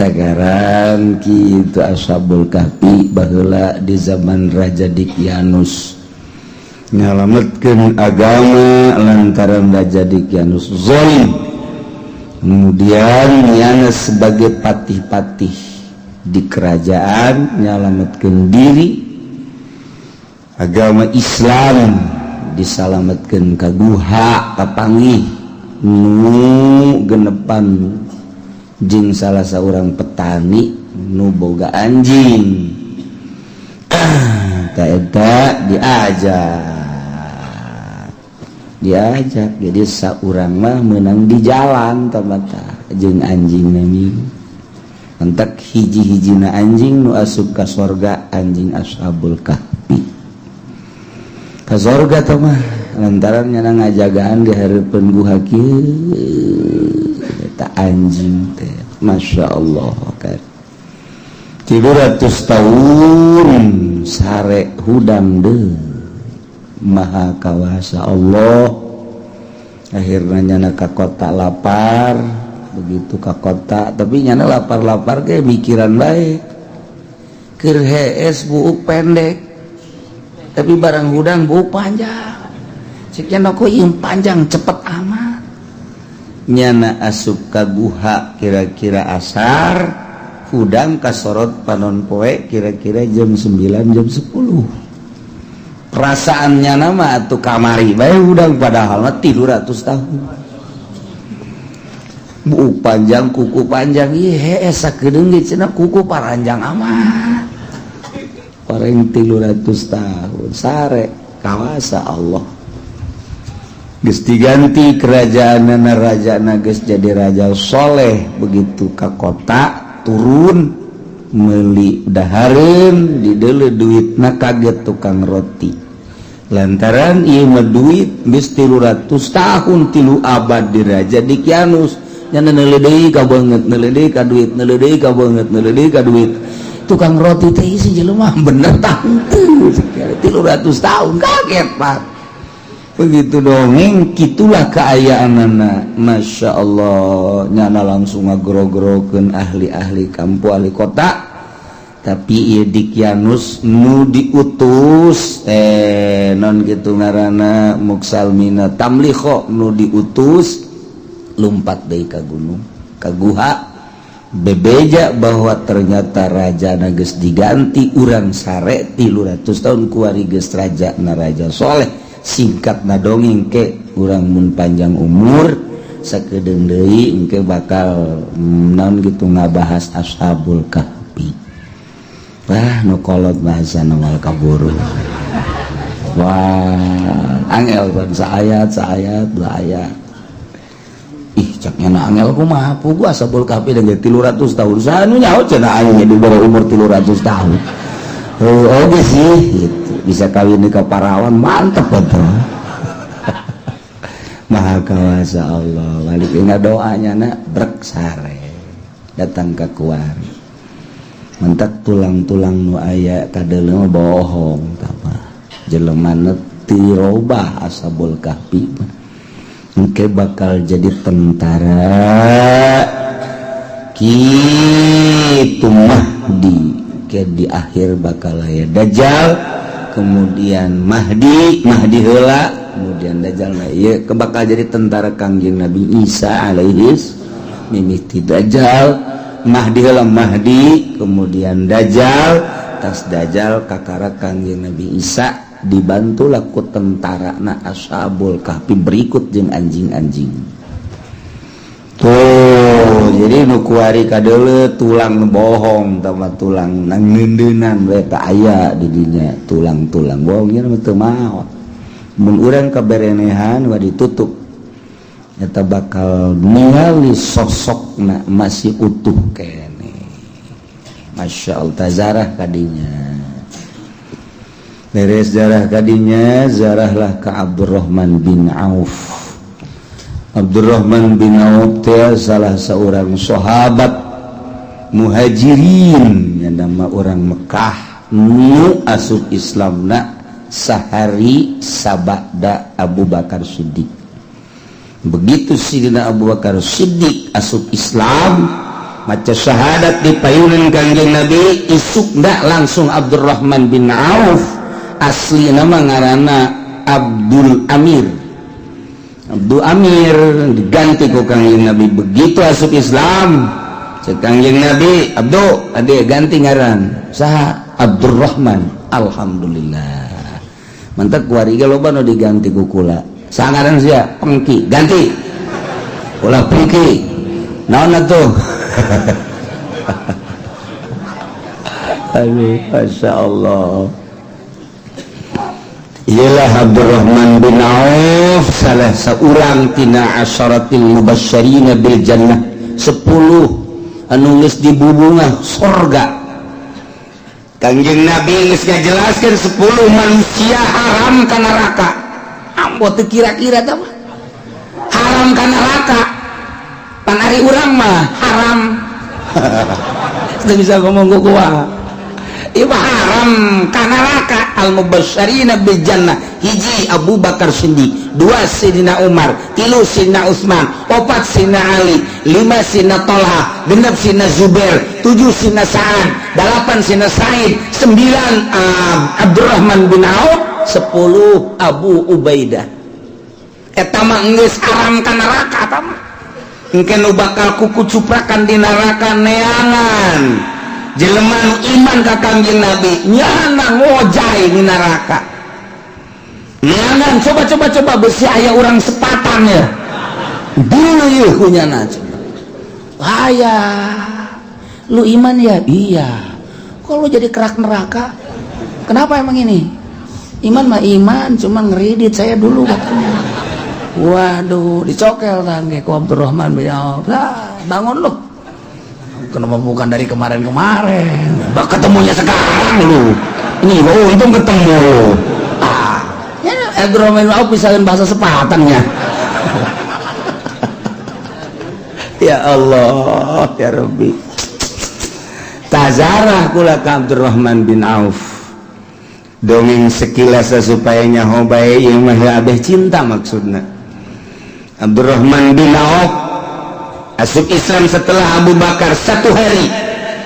tagaran kitu Ashabul Kahfi baheula di zaman Raja Dikyanus nyalametkeun agama lantaran Raja Dikyanus zalim. Kemudian nyana sebagai patih-patih di kerajaan nyalametkeun diri agama Islam disalametkeun ka guha kapanggih nu genepan jeung salah saurang petani nu boga anjing. Tah eta diajak diajak, jadi saurang mah menang di jalan tamata jeung anjing nami. Entek hiji-hijina anjing nu asup ka sorga, anjing Ashabul Kahfi ka sorga teh mah lantaran nyana ngajagaan di hareupeun guha kieu eta anjing teh. Masya Allah kan 300 tahun sare hudang deui, maha kawasa Allah. Akhirnya nyana ka kota lapar, begitu ka kota tapi nyana lapar-lapar ke mikiran bae keur hees buuk pendek tapi barang hudang buuk panjang. Cek nyana kok ieu panjang cepet amat. Nyana asup ka guha kira-kira asar, hudang kasorot panon poe kira-kira jam 9 jam 10. Perasaannya nama atuh kamari bae hudang, padahal mah 300 tahun. Buuk panjang kuku panjang, ieu hees sakedeung ge cenah kuku paranjang amat. Paling 300 tahun sare kawasa Allah. Geus diganti kerajaanna, rajana geus jadi raja soleh. Begitu ka kota turun meuli dahareun, dideuleu duitna, kaget tukang roti lantaran ieu mah duit geus 300 tahun 3 abad di raja Dikianus. Nya neuleuh deui ka beungeut, neuleuh deui ka duit, neuleuh deui ka beungeut, neuleuh deui ka duit. Tukang roti teh isi jelema bener tah henteu 300 tahun, kaget Pak. Begitu dongeng gitulah keayaanana. Masya Allah, nyana langsung ngagro-grokeun ahli-ahli kampung, ahli kota. Tapi ieu Dikianus nu diutus non gitu ngaranna Muksalmina Tamliho nu diutus lumpat deui ka gunung ka guha, bebeja bahwa ternyata raja geus diganti, urang sare 300 tahun kuari geus raja na raja soleh. Singkat na dongeng ke urang mun panjang umur sakedeung deui engke bakal naon gitu ngabahas Ashabul Kahfi. Wah, nu kolot bahasana wal kaburu. Wah, angel ban saayat saayat dua ayat. Ih, cak nyana angel kumaha puguh Ashabul Kahfi dengan 300 tahun. Saha nu nyaho cenah aing di bawah umur 300 tahun. Oh, oke sih gitu. Bisa kawin ke parawan, mantep betul. Maha kawasa Allah. Balik ingat doanya nak brek sare datang ke kuari. Mentak tulang-tulang nu aya kadeuleu bohong tah jelema tirobah Ashabul Kahfi mah engke bakal jadi tentara kitu Mahdi ke di akhir bakal aya Dajjal, kemudian Mahdi, Mahdi heula kemudian Dajjal. Nah ieu bakal jadi tentara Kangjeng Nabi Isa alaihis mimiti Dajjal, Mahdi heula, Mahdi kemudian Dajjal, tas Dajjal kakara Kangjeng Nabi Isa dibantu ku tentara na Ashabul Kahfi berikut jeung anjing-anjing tuh. Jadi nu kuari kadeuleu tulang bohong tama tulang nang neundeunan we teu aya di dinya tulang-tulang bohongnya mah teu maot. Mun urang kaberenehan wa ditutup eta bakal ningali sosokna masih utuh kene. Masya Allah, tazarah kadinya beres zarah kadinya, zarahlah ke Abdurrahman bin Auf. Abdurrahman bin Auf teh salah seorang sahabat muhajirin yang nama orang Mekah nu asup Islamna sahari sabada Abu Bakar Siddiq. Begitu Sidina Abu Bakar Siddiq asup Islam maca syahadat di payunan Kangjeng Nabi, isukna langsung Abdurrahman bin Auf, asli nama ngaranna Abdul Amir. Abdul Amir diganti ku Kangjeng Nabi. Begitu asup Islam cek Kangjeng Nabi, Abdul ade ganti ngaran saha? Abdurrahman. Alhamdulillah, mantap kuari ge loba nu diganti ku kula. Sangaran sia Pengki, ganti ulah Pengki naon atuh. Aduh, Masya Allah. Ialah Abdurrahman bin Auf, salah seorang tina asyaratil mubasysyirina bil jannah, 10 anu geus dibubungah sorga. Kangjeng Nabi geus ngajelaskeun 10 manusia haram ka neraka. Ambo teu kira-kira tah mah. Haram ka neraka. Pan ari urang mah haram. Teu bisa ngomong ku kumaha. Ieu mah haram ka neraka. Al mubasysyirina bil jannah, hiji Abu Bakar Siddiq, dua Sayyidina Umar, tilu Sayyidina Utsman, opat Sayyidina Ali, lima Sayyidina Talha, genep Sayyidina Zubair, tujuh Sayyidina Sa'ad, delapan Sayyidina Sa'id, sembilan Abdurrahman bin Auf, 10 Abu Ubaidah. Eta mah geus haram ka neraka. Eta mah engke nu bakal kuku cuprakan di neraka neangan jelema nu iman ka Kangjeng Nabi, nyana ngojay di neraka neangan. Coba coba coba, besi aya urang sepatan ya dulu yeuh ku nyana. Aya lu iman ya? Iya. Kok lu jadi kerak neraka? Kenapa emang? Ini iman mah iman, cuma ngeridit saya dulu katanya. Waduh, dicokel tangge ku Abdurrahman bin Auf. Lah, bangun lu. Kenapa bukan dari kemarin-kemarin? Bak ketemunya sekarang lu. Ini oh, untung ketemu. Ah, ya Abdurrahman bin Auf bisa bahasa sepatannya. Ya Allah, ya Rabbi. Tazarah kula ka Abdurrahman bin Auf. Dongeng sekilas supaya nyaho bae, ieu mah abeh cinta maksudna. Abdurrahman bin Auf asup Islam setelah Abu Bakar satu hari.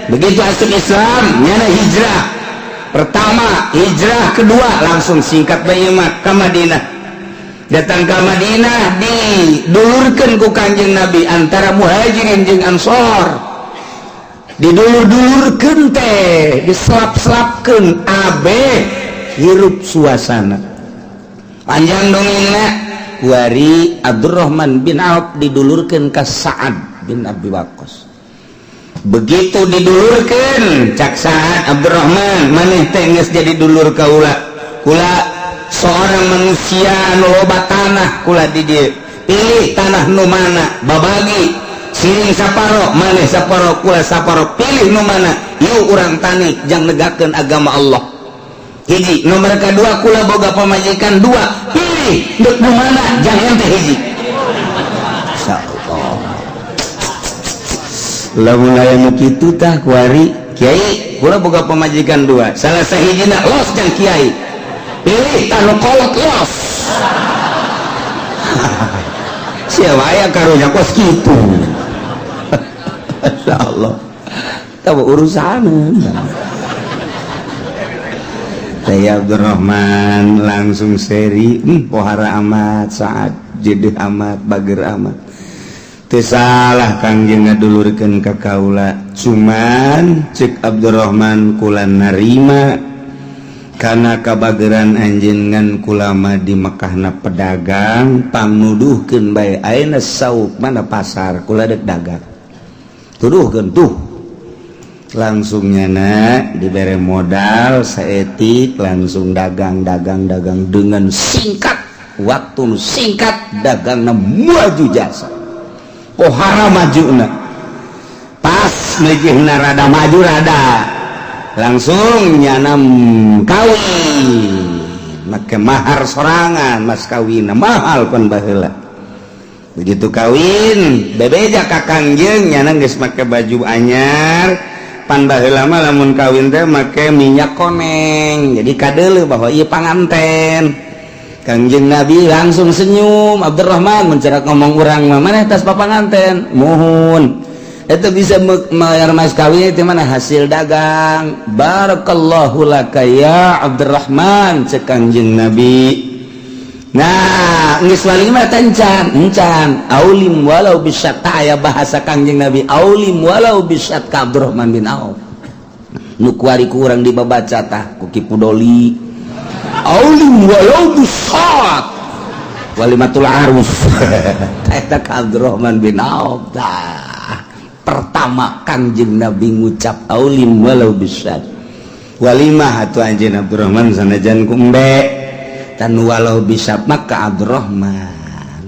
Begitu asup Islam, nyana hijrah pertama, hijrah kedua, langsung singkat bae mah ka Madinah. Datang ke Madinah, didulurkeun ku Kanjeng Nabi antara Muhajirin jeung Ansor. Didulur-dulurkeun teh, diselap-selapkeun abeh hirup suasana. Panjang dongengna, kuari Abdurrahman bin Auf didulurkeun ka Sa'ad bin Abi Waqqas. Begitu didulurkeun, cak Sa'ad, "Abdurrahman, maneh teh geus jadi dulur kaula. Kula seorang manusia anu loba tanah kula di dieu. Pilih tanah nu mana, babagi siring saparo, maneh saparo, kula saparo, pilih nu mana. Yuk urang tani jang negakeun agama Allah." Hiji. Nomor kedua, kula boga pamajikan dua, pilih ndek nu mana jang ente hiji. Insyaallah lamun aya nu kitu tah kuari, "Kiai, kula boga pamajikan dua, salah sahijina los jang kiai, pilih tah nu kolot los." Siapa aya karunya kos kitu. Insyaallah tahu urusan. Saya Abdurrahman langsung seri, pohara amat saat jedeh amat bager amat. Teu salah Kangjeng ngadulurkeun ka kaula, cuman cek Abdurrahman, kula narima karena kabageran anjeun, ngan kulama di Mekahna pedagang, pangnuduhkeun bae ayeuna sauk mana pasar kula dek dagang, tuduhkeun tuh." Langsung nyana dibere modal saetik, langsung dagang, dagang, dagang. Dengan singkat waktu singkat dagang maju jasa, pohara maju. Pas mejihna rada maju, rada langsung nyana kawin, make mahar sorangan, mas kawin mahal pan baheula. Begitu kawin, bebeja ka Kangjeng, nyana geus make baju anyar. Pan baheula mah lamun kawin teh make minyak koneng, jadi kadeuleu bahwa ieu panganten. Kangjeng Nabi langsung senyum, "Abdurrahman," mencerak ngomong urang mah, "mana tas papanganten?" "Muhun." "Itu bisa bayar mas kawin itu mana?" "Hasil dagang." "Barakallahu laka ya Abdurrahman," cek Kangjeng Nabi. Nah, geus walimah encan encan, aulim walau bisyat. Aya bahasa Kangjeng Nabi aulim walau bisyat ka Abdurrahman bin Auf. Nu kuari ku urang dibabaca tah ku Ki Pudoli, aulim walau bisyat, walimatul arus eta ka Abdurrahman bin Auf tah. Pertama Kangjeng Nabi ngucap aulim walau bisyat. Walimah atuh anjeun Abdurrahman, sanajan ku embe tan, walau bisa maka Abdurrahman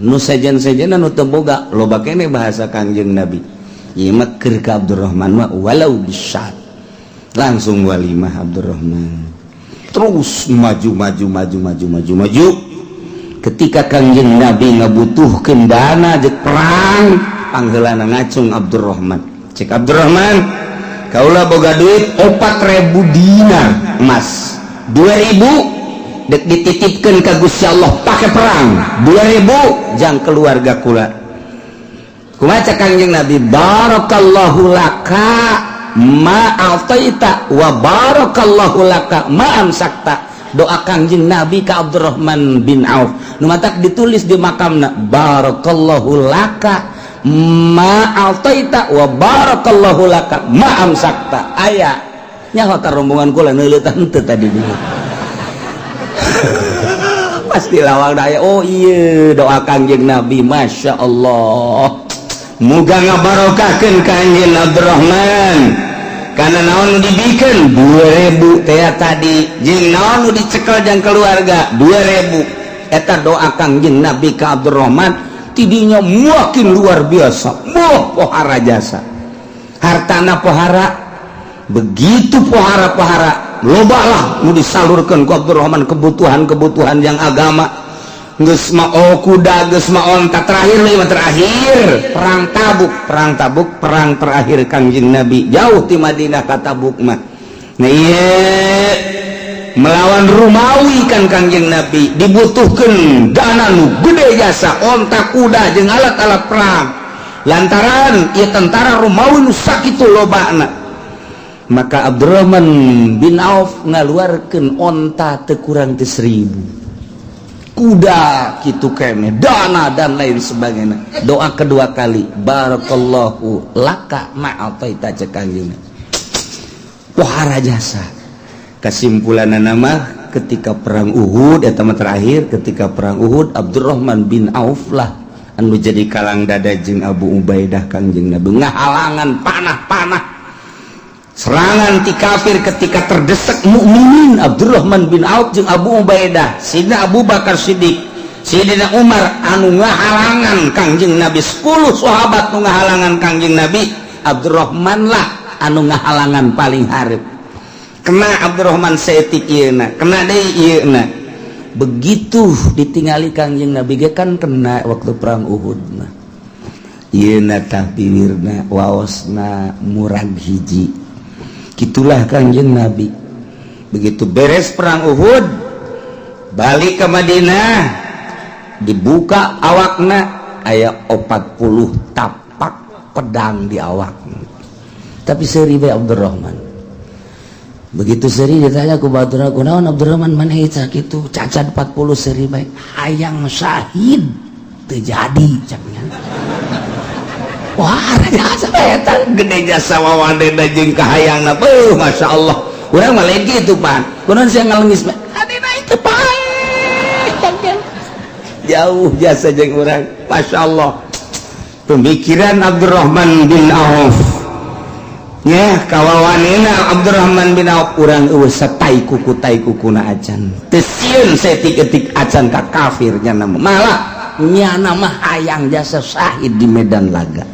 nu sejen-sejen nu teu boga loba kene. Bahasa Kangjeng Nabi ieu mah keur ka Abdurrahman mah walau bisa. Langsung walimah Abdurrahman, terus maju, maju, maju, maju, maju, maju. Ketika Kangjeng Nabi ngabutuhkeun dana jek perang, pangheulana ngacung Abdurrahman. Cek Abdurrahman, "Kaula boga duit 4000 dinar emas, 2000 dek dititipkan ke Gusti Allah pakai perang, 2000 jang keluarga kula." Kumaha Kangjeng Nabi? "Barakallahu laka ma a'taita wa barakallahu laka ma amsakta." Doa Kangjeng Nabi ka Abdurrahman bin Auf nu matak ditulis di makamna, "Barakallahu laka ma a'taita wa barakallahu laka ma amsakta." Aya nyaho ka rombongan kula neuleutan teu tadi di pasti lawang daya. Oh iya, doa Kangjeng Nabi, Masya Allah, muga ngabarokahkeun ka anjeun Abdurrahman. Karena naon nu dibikeun 2000 teh tadi jeung naon nu dicekel jang keluarga 2000. Eta doa Kangjeng Nabi ka Abdurrahman. Tidinya makin luar biasa, moh pohara jasa, hartana pohara, begitu pohara-pohara, loba lah nu disalurkan ku Abdurrahman, kebutuhan-kebutuhan yang agama. Geus mah oh kuda, geus mah onta. Terakhir lima, terakhir perang Tabuk. Perang Tabuk perang terakhir Kangjeng Nabi jauh di Madinah ka Tabuk mah. Nah iya, melawan Rumawi kan Kangjeng Nabi dibutuhkan dana nu gede jasa, onta, kuda jeung alat-alat perang, lantaran ieu tentara Romawi nu sakitu lobana. Maka Abdurrahman bin Auf ngaluarkeun onta teu kurang ti 1000, kuda kitu kene, dana dan lain sebagainya. Doa kedua kali, "Barakallahu laka ma'ataita," cek Kangjeng. Pohara jasa. Kesimpulan nama, ketika perang Uhud eta mah terakhir, ketika perang Uhud Abdurrahman bin Auf lah anu jadi kalang dada jeung Abu Ubaidah Kangjeng Nabi, ngahalangan panah-panah serangan ti kafir. Ketika terdesak mukminin, Abdurrahman bin Auf jeung Abu Ubaidah, Sidina Abu Bakar Siddiq, Sidina Umar anu ngahalangan Kangjeng Nabi, 10 sahabat nu ngahalangan Kangjeng Nabi, Abdurrahman lah anu ngahalangan paling hareup. Kena Abdurrahman saeutik ieu, kena deui ieu. Begitu ditingali Kangjeng Nabi ge kan kena waktu perang Uhud mah ieu tah, bibirna waosna murag hiji. Gitulah Kangjeng Nabi. Begitu beres perang Uhud, balik ke Madinah, dibuka awakna, aya 40 tapak pedang di awak, tapi seuri bae Abdurrahman. Begitu seuri, ditanya ku batur, "Kunaon, Abdurrahman, maneh kitu cacat 40, seuri bae?" "Hayang syahid teu jadi," caknya. Wah, jasa eta gede jasa, wawadena jeung kahayangna. Beuh, Masya Allah. Urang mah lain kitu pan. Kunaon sia ngalengis? Adina itu paeh. Jauh jasa jeung urang. Masya Allah. Pemikiran Abdurrahman bin Auf. Ya, kawawanina Abdurrahman bin Auf, urang eueuh satai kuku tai kukuna acan. Teu sieun saeutik-eutik acan ka kafir nya. Malah nyana mah hayang jasa syahid di medan laga.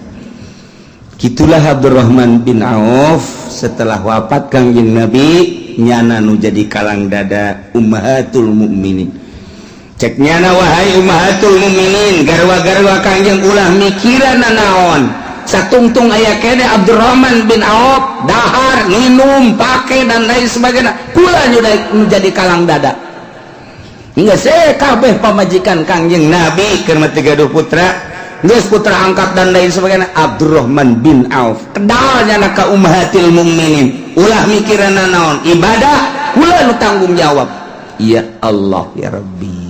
Gitulah Abdurrahman bin Auf. Setelah wafat Kangjeng Nabi, nyana nu jadi kalang dada ummahatul mukminin. Cek nyana, "Wahai ummahatul mukminin, garwa-garwa Kangjeng ulah mikiran naon, satungtung aya kene Abdurrahman bin Auf, dahar, minum, pakai, dan lain sebagainya, kula nu jadi kalang dada." Hingga saya kabeh pamajikan Kangjeng Nabi keur tiga putra geus putra angkat dan lain sebagainya, Abdurrahman bin Auf kedalnya ka ummahatil mukminin, "Ulah mikiran naon, ibadah kula nu tanggung jawab." Ya Allah ya Rabbi.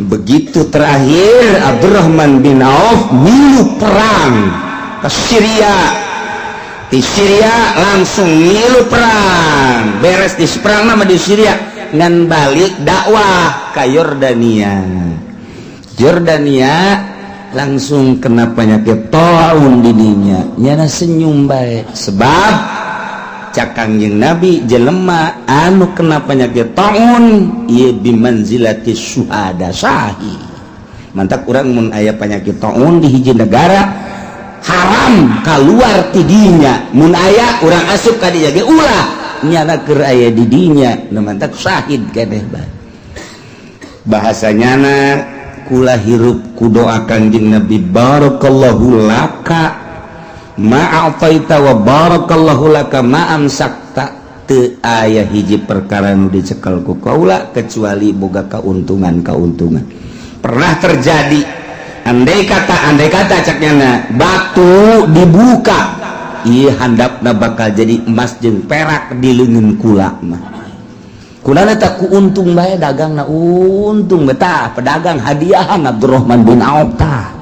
Begitu terakhir Abdurrahman bin Auf milu perang ke Syria. Di Syria langsung milu perang, beres di perang nama di Syria ngan balik dakwah ke Yordania. Jordania langsung kena penyakit taun didinya. Nyana senyum baik sebab Cak Kangjeng Nabi, jelema anu kena penyakit taun ieu bimanzilati syuhada, syahid. Mantak urang mun aya penyakit taun di hiji negara, haram keluar tidinya. Mun aya urang asup ka dinya ge ulah, nyana keur aya di dinya. Nu mantak syahid keneh bae bahasanya na. Kula hirup ku doa Kangjeng Nabi, barakallahu laka ma'ataita wa barakallahu laka ma'amsakta. Teu aya hiji perkara nu dicekel ku kaula kecuali boga keuntungan-keuntungan. Pernah terjadi, andai kata caknya batu dibuka, iya, handapna bakal jadi emas jeung perak di leungeun kula mah. Kulana tak ku untung bae, dagang na untung betah, pedagang hadiahan Abdurrahman bin Auf tah.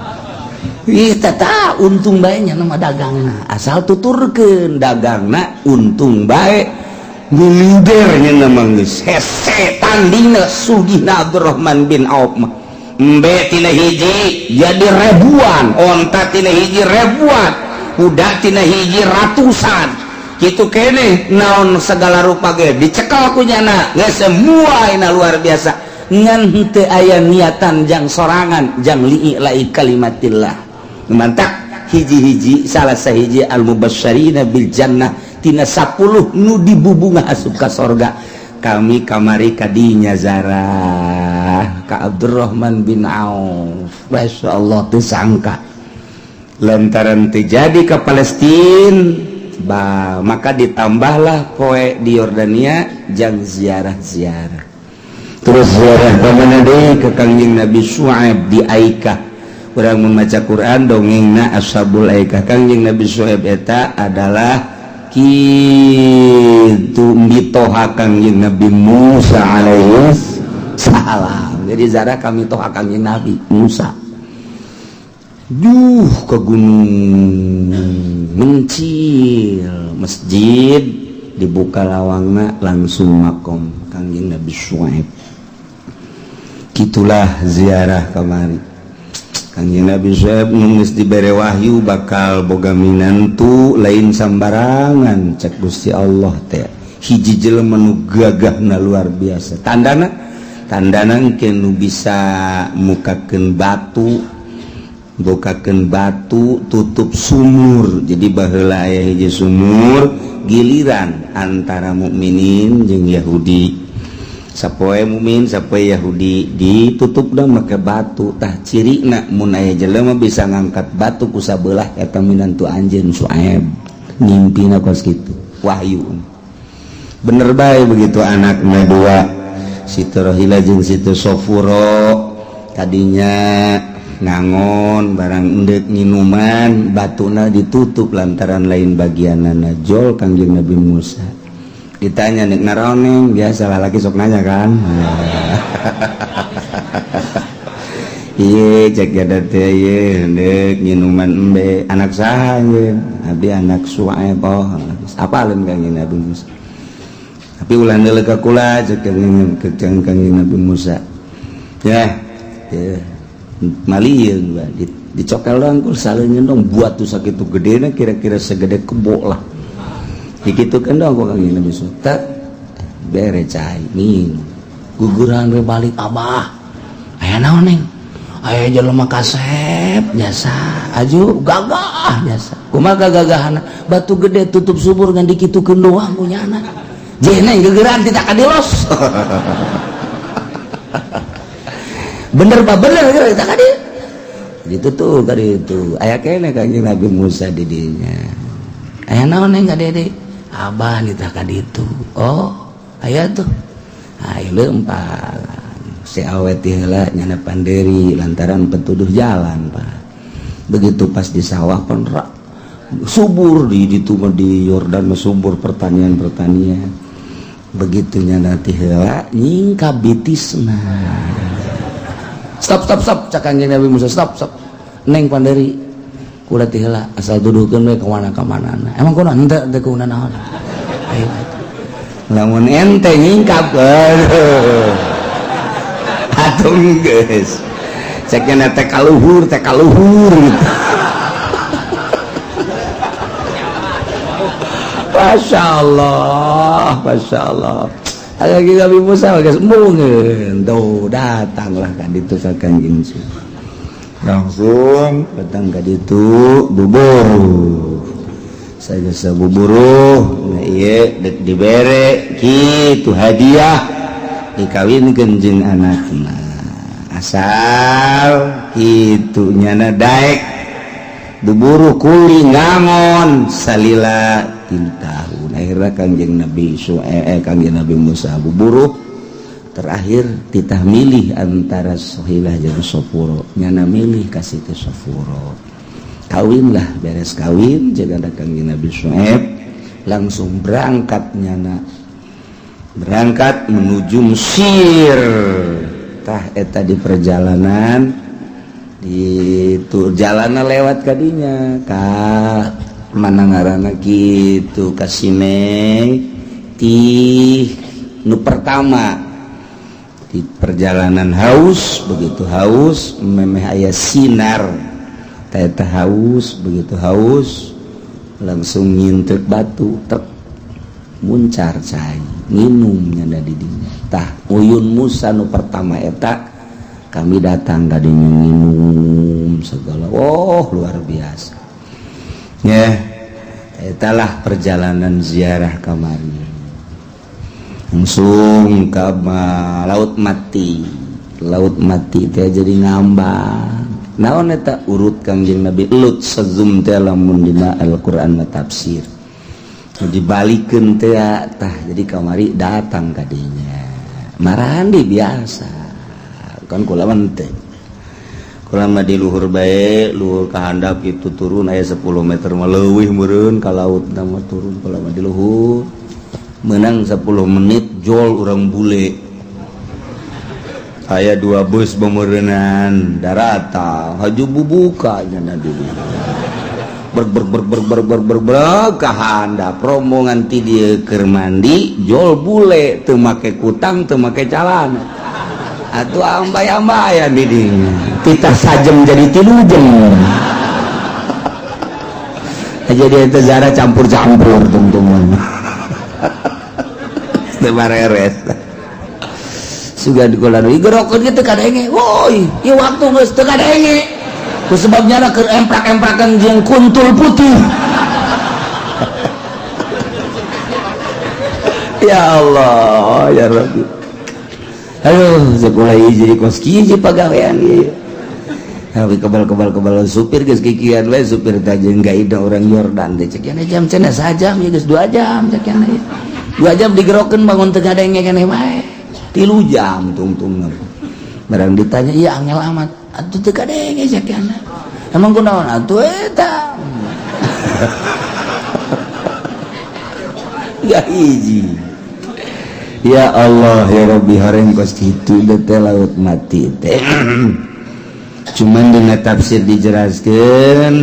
Ih, tata untung bae nya nama dagangna, asal tuturkeun dagangna untung bae, milidernya nama geus hese tandingna sugihna Abdurrahman bin Auf mah. Embe tina hiji jadi ribuan, onta tina hiji ribuan, kuda tina hiji ratusan, gitu kene. Naon segala rupa ge dicekal ku nyana geus semua ina luar biasa. Ngan henteu aya niatan jang sorangan, jang li'ila'i kalimatillah. Mantak hiji-hiji, salah sahiji al mubasysyirina bil jannah, tina 10 nu dibubunga asup ka sorga. Kami kamari kadinya zarah ka Abdurrahman bin Auf. Masya Allah, teu sangka lantaran terjadi ke Palestina ba, maka ditambahlah poe di Yordania jang ziarah-ziarah. Terus ziarah ke mana deui? Ke Kangjeng Nabi Syuaib di Aikah. Urang membaca Quran, dongengna Ashabul Aikah. Kangjeng Nabi Syuaib eta adalah kitu mitoha Kangjeng Nabi Musa alaihi salam. Jadi ziarah kami toha Kangjeng Nabi Musa. Duh, ke gunung mencil, masjid dibuka lawangna, langsung makom Kangjeng Nabi Syuaib. Gitulah ziarah kamari Kangjeng Nabi Syuaib. Geus dibere wahyu bakal boga minantu lain sambarangan. Cek Gusti Allah teh hiji jelema nu gagahna luar biasa. Tandana, tandana engke nu bisa mukakeun batu, bukakeun batu tutup sumur. Jadi baheula aya hiji sumur giliran antara mukminin jeung Yahudi. Sapoe mukmin, sapoe Yahudi, ditutup dah make batu. Tah, cirina mun aya jelema bisa ngangkat batu ku sabelah, eta minantu anjeun Suaib. Nyimpina kos kitu wahyu. Bener bae, begitu anakna dua, Siti Rohila jeung Siti Sofuro, tadinya ngangon barang endek nginuman, batuna ditutup lantaran lain bagianana. Jol Kangjeng Nabi Musa, ditanya, "Nek naraon?" Biasa lah, laki sok nanya kan. Iya, cek gada teh, ieu endek nginuman embe. "Anak saha anjeun?" "Abdi anak Suaib." "Oh, apaleun Kangjeng Nabi Musa." "Tapi ulah neuleuh ka kula," cek Kangjeng Nabi Musa. Ya, ya malieun ba dicokel doang ku saleunyeun dong buat tuh sakitu gedena, kira-kira segede kebo lah. Dikitukeun dong ku Kangjeng Nabi Musa. Tak bere cai minum, guguran we balik. "Abah, aya naon, Neng?" "Aya jelema kasep jasa aju gagah jasa." "Kumaha gagahana?" "Batu gede tutup subur, ngan dikitukeun doang ku nyana." "Jeh, Neng, gegeran tidak kadilos." "Bener, Pak, bener kita kadi gitu tuh." Kadi itu aya kene Kanjeng Nabi Musa di dinya. "Aya naon, Neng, ka dede?" "Abah, nitah ka ditu." "Oh, aya tuh." Ayo lempar si awet heula nyana panderi lantaran petuduh jalan, Pak. Begitu pas di sawah pun rak subur di ditu mah, di Yordan mah subur pertanian-pertanian. Begitu nyana ti heula nyingkap bitisna. "Stop, stop, stop," cak Kanjeng Nabi Musa. "Stop, stop, Neng panderi, kula ti heula asal tuduhkeun we ka mana ka manana." "Emang kunaon?" "Henteu, teu kunaon naon." Ayo lamun ente nyingkap, aduh, atuh geus ceknya teh kaluhur, teh kaluhur gitu. Masya Allah, Masya Allah. Aya Nabi Musa geus embungeun tuh, datanglah ka ditu ka Kangjeng. Langsung datang ka ditu buburuh. Saya geus buburuh, nah ieu dek dibere kitu hadiah, dikawinkeun jeung anakna. Asal kitu nyana daek buburuh kuli ngangon salila 3 tahun. Akhirnya Kangjeng Nabi Kangjeng Nabi Musa buburuh, terakhir titah milih antara Sohilah jeung Sofuro, nyana milih ka Siti Sofuro, kawinlah. Beres kawin jeung ada Kangjeng Nabi Syuaib, langsung berangkat, nyana berangkat menuju Mesir. Tah, eta di perjalanan di itu jalanan lewat kadinya ka mana ngaranna gitu, ka Sinai. Ti nu pertama di perjalanan haus, begitu haus memeh aya sinar eta, haus, begitu haus langsung nyintek batu tek, muncar cai, minum nyanda di dinya. Tah, Uyun Musa nu pertama eta kami datang kadinya minum segala. Oh, luar biasa ya. Italah perjalanan ziarah kamari, langsung ke Laut Mati. Laut Mati teh jadi ngambang naon eta urut Kangjeng Nabi Lut sezum teh lamun dina Al-Qur'an mah tafsir dibalikeun teh. Tah, jadi kamari datang kadinya marandi biasa kan. Kula mah teh, kula mah di luhur bae, luhur ka handap itu turun aya 10 meter mah leuwih meureun ka laut mah turun. Kula mah di luhur menang 10 menit jol urang bule aya dua bus bemerenan darata haju bubuka nya dulu ber ber ber ber ber ber ber ber ka handap rombongan ti dieu keur mandi, jol bule teu make kutang, teu make calana, atuh ambay-ambayan di dinya. Titah sajem jadi 3 jam, jadi itu zara campur-campur tungtungan teu bareres. Sugan kula nu gerokeun kitu kadenge, woi, ieu waktu geus teu kadenge ku sebabnya keur emprak-emprakan jeung kuntul putih. Ya Allah ya Rabbi, aduh, sekolah jadi kos kieu pagawean ieu. Tapi kebal-kebal kebal supir geus kikian we, supir teh jeung gaida orang Yordan teh. Cek jam cenah sajam ya geus 2 jam, cek 2 jam digerokeun bangun teu ngadenge keneh wae 3 jam tungtung. Barang ditanya, iya, angel amat atuh teu kadenge, cek. Emang kunaon atuh eta ya hiji. Ya Allah ya Rabbi, horeng kos kitu teh Laut Mati teh. Cuman dina tafsir dijelaskeun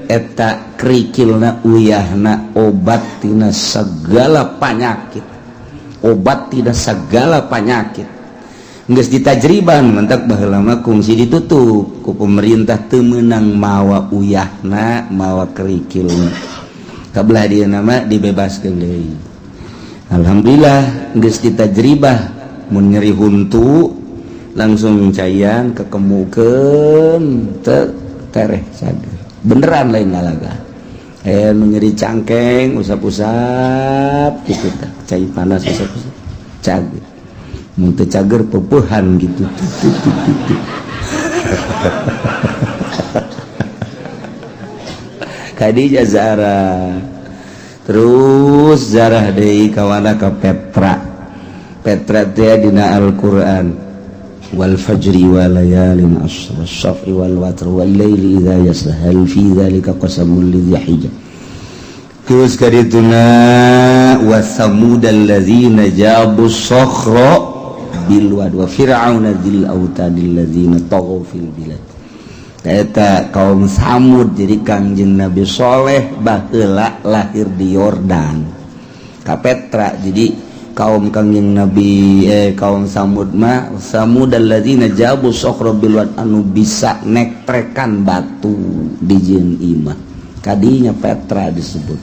eta kerikilna, uyahna obat tina segala penyakit, obat tidak segala penyakit. Geus ditajriban, mentak baheula mah kungsi ditutup ku pemerintah, teu meunang mawa uyahna, mawa kerikilna. Kabelah dia nama dibebaskeun deui. Alhamdulillah geus ditajribah, mun nyeri huntu langsung caian kekemukeun teu tereh sager, beneran lain ngalaga. Nu nyeri cangkeng usap-usap gitu tah, cai panas usap-usap cager. Mun teu cager peupehan gitu tut tut tut tut. Khadijah Zara terus zarah deui kawana ka Petra. Petra teh dina Al-Qur'an wal fajri wa layalin ashr wasyaf'i wal watr wal laili idza yasr hal fi dzalika qasamul lidzi hijr. Terus kadituna wa samudal ladzina jabu sakhra bil wad wa fir'auna dzil autadil ladzina taghaw fil bilad. Eta kaum Samud. Jadi Kangjeng Nabi Soleh baheula lahir di Yordan ka Petra. Jadi kaum Kangjeng Nabi kaum Samud mah samudal ladzina jabu sakhra bil wad, anu bisa nektrekan batu di jeung imah kadinya Petra disebut.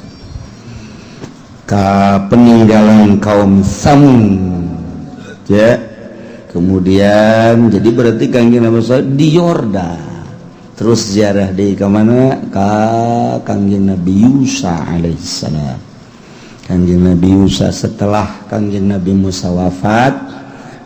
Ka peninggalan kaum Tsamud ya. Kemudian jadi berarti Kangjeng Nabi di Yordan, terus ziarah di ke mana? Ka Kangjeng Nabi Yusa alaihissalam. Kangjeng Nabi Yusa, setelah Kangjeng Nabi Musa wafat,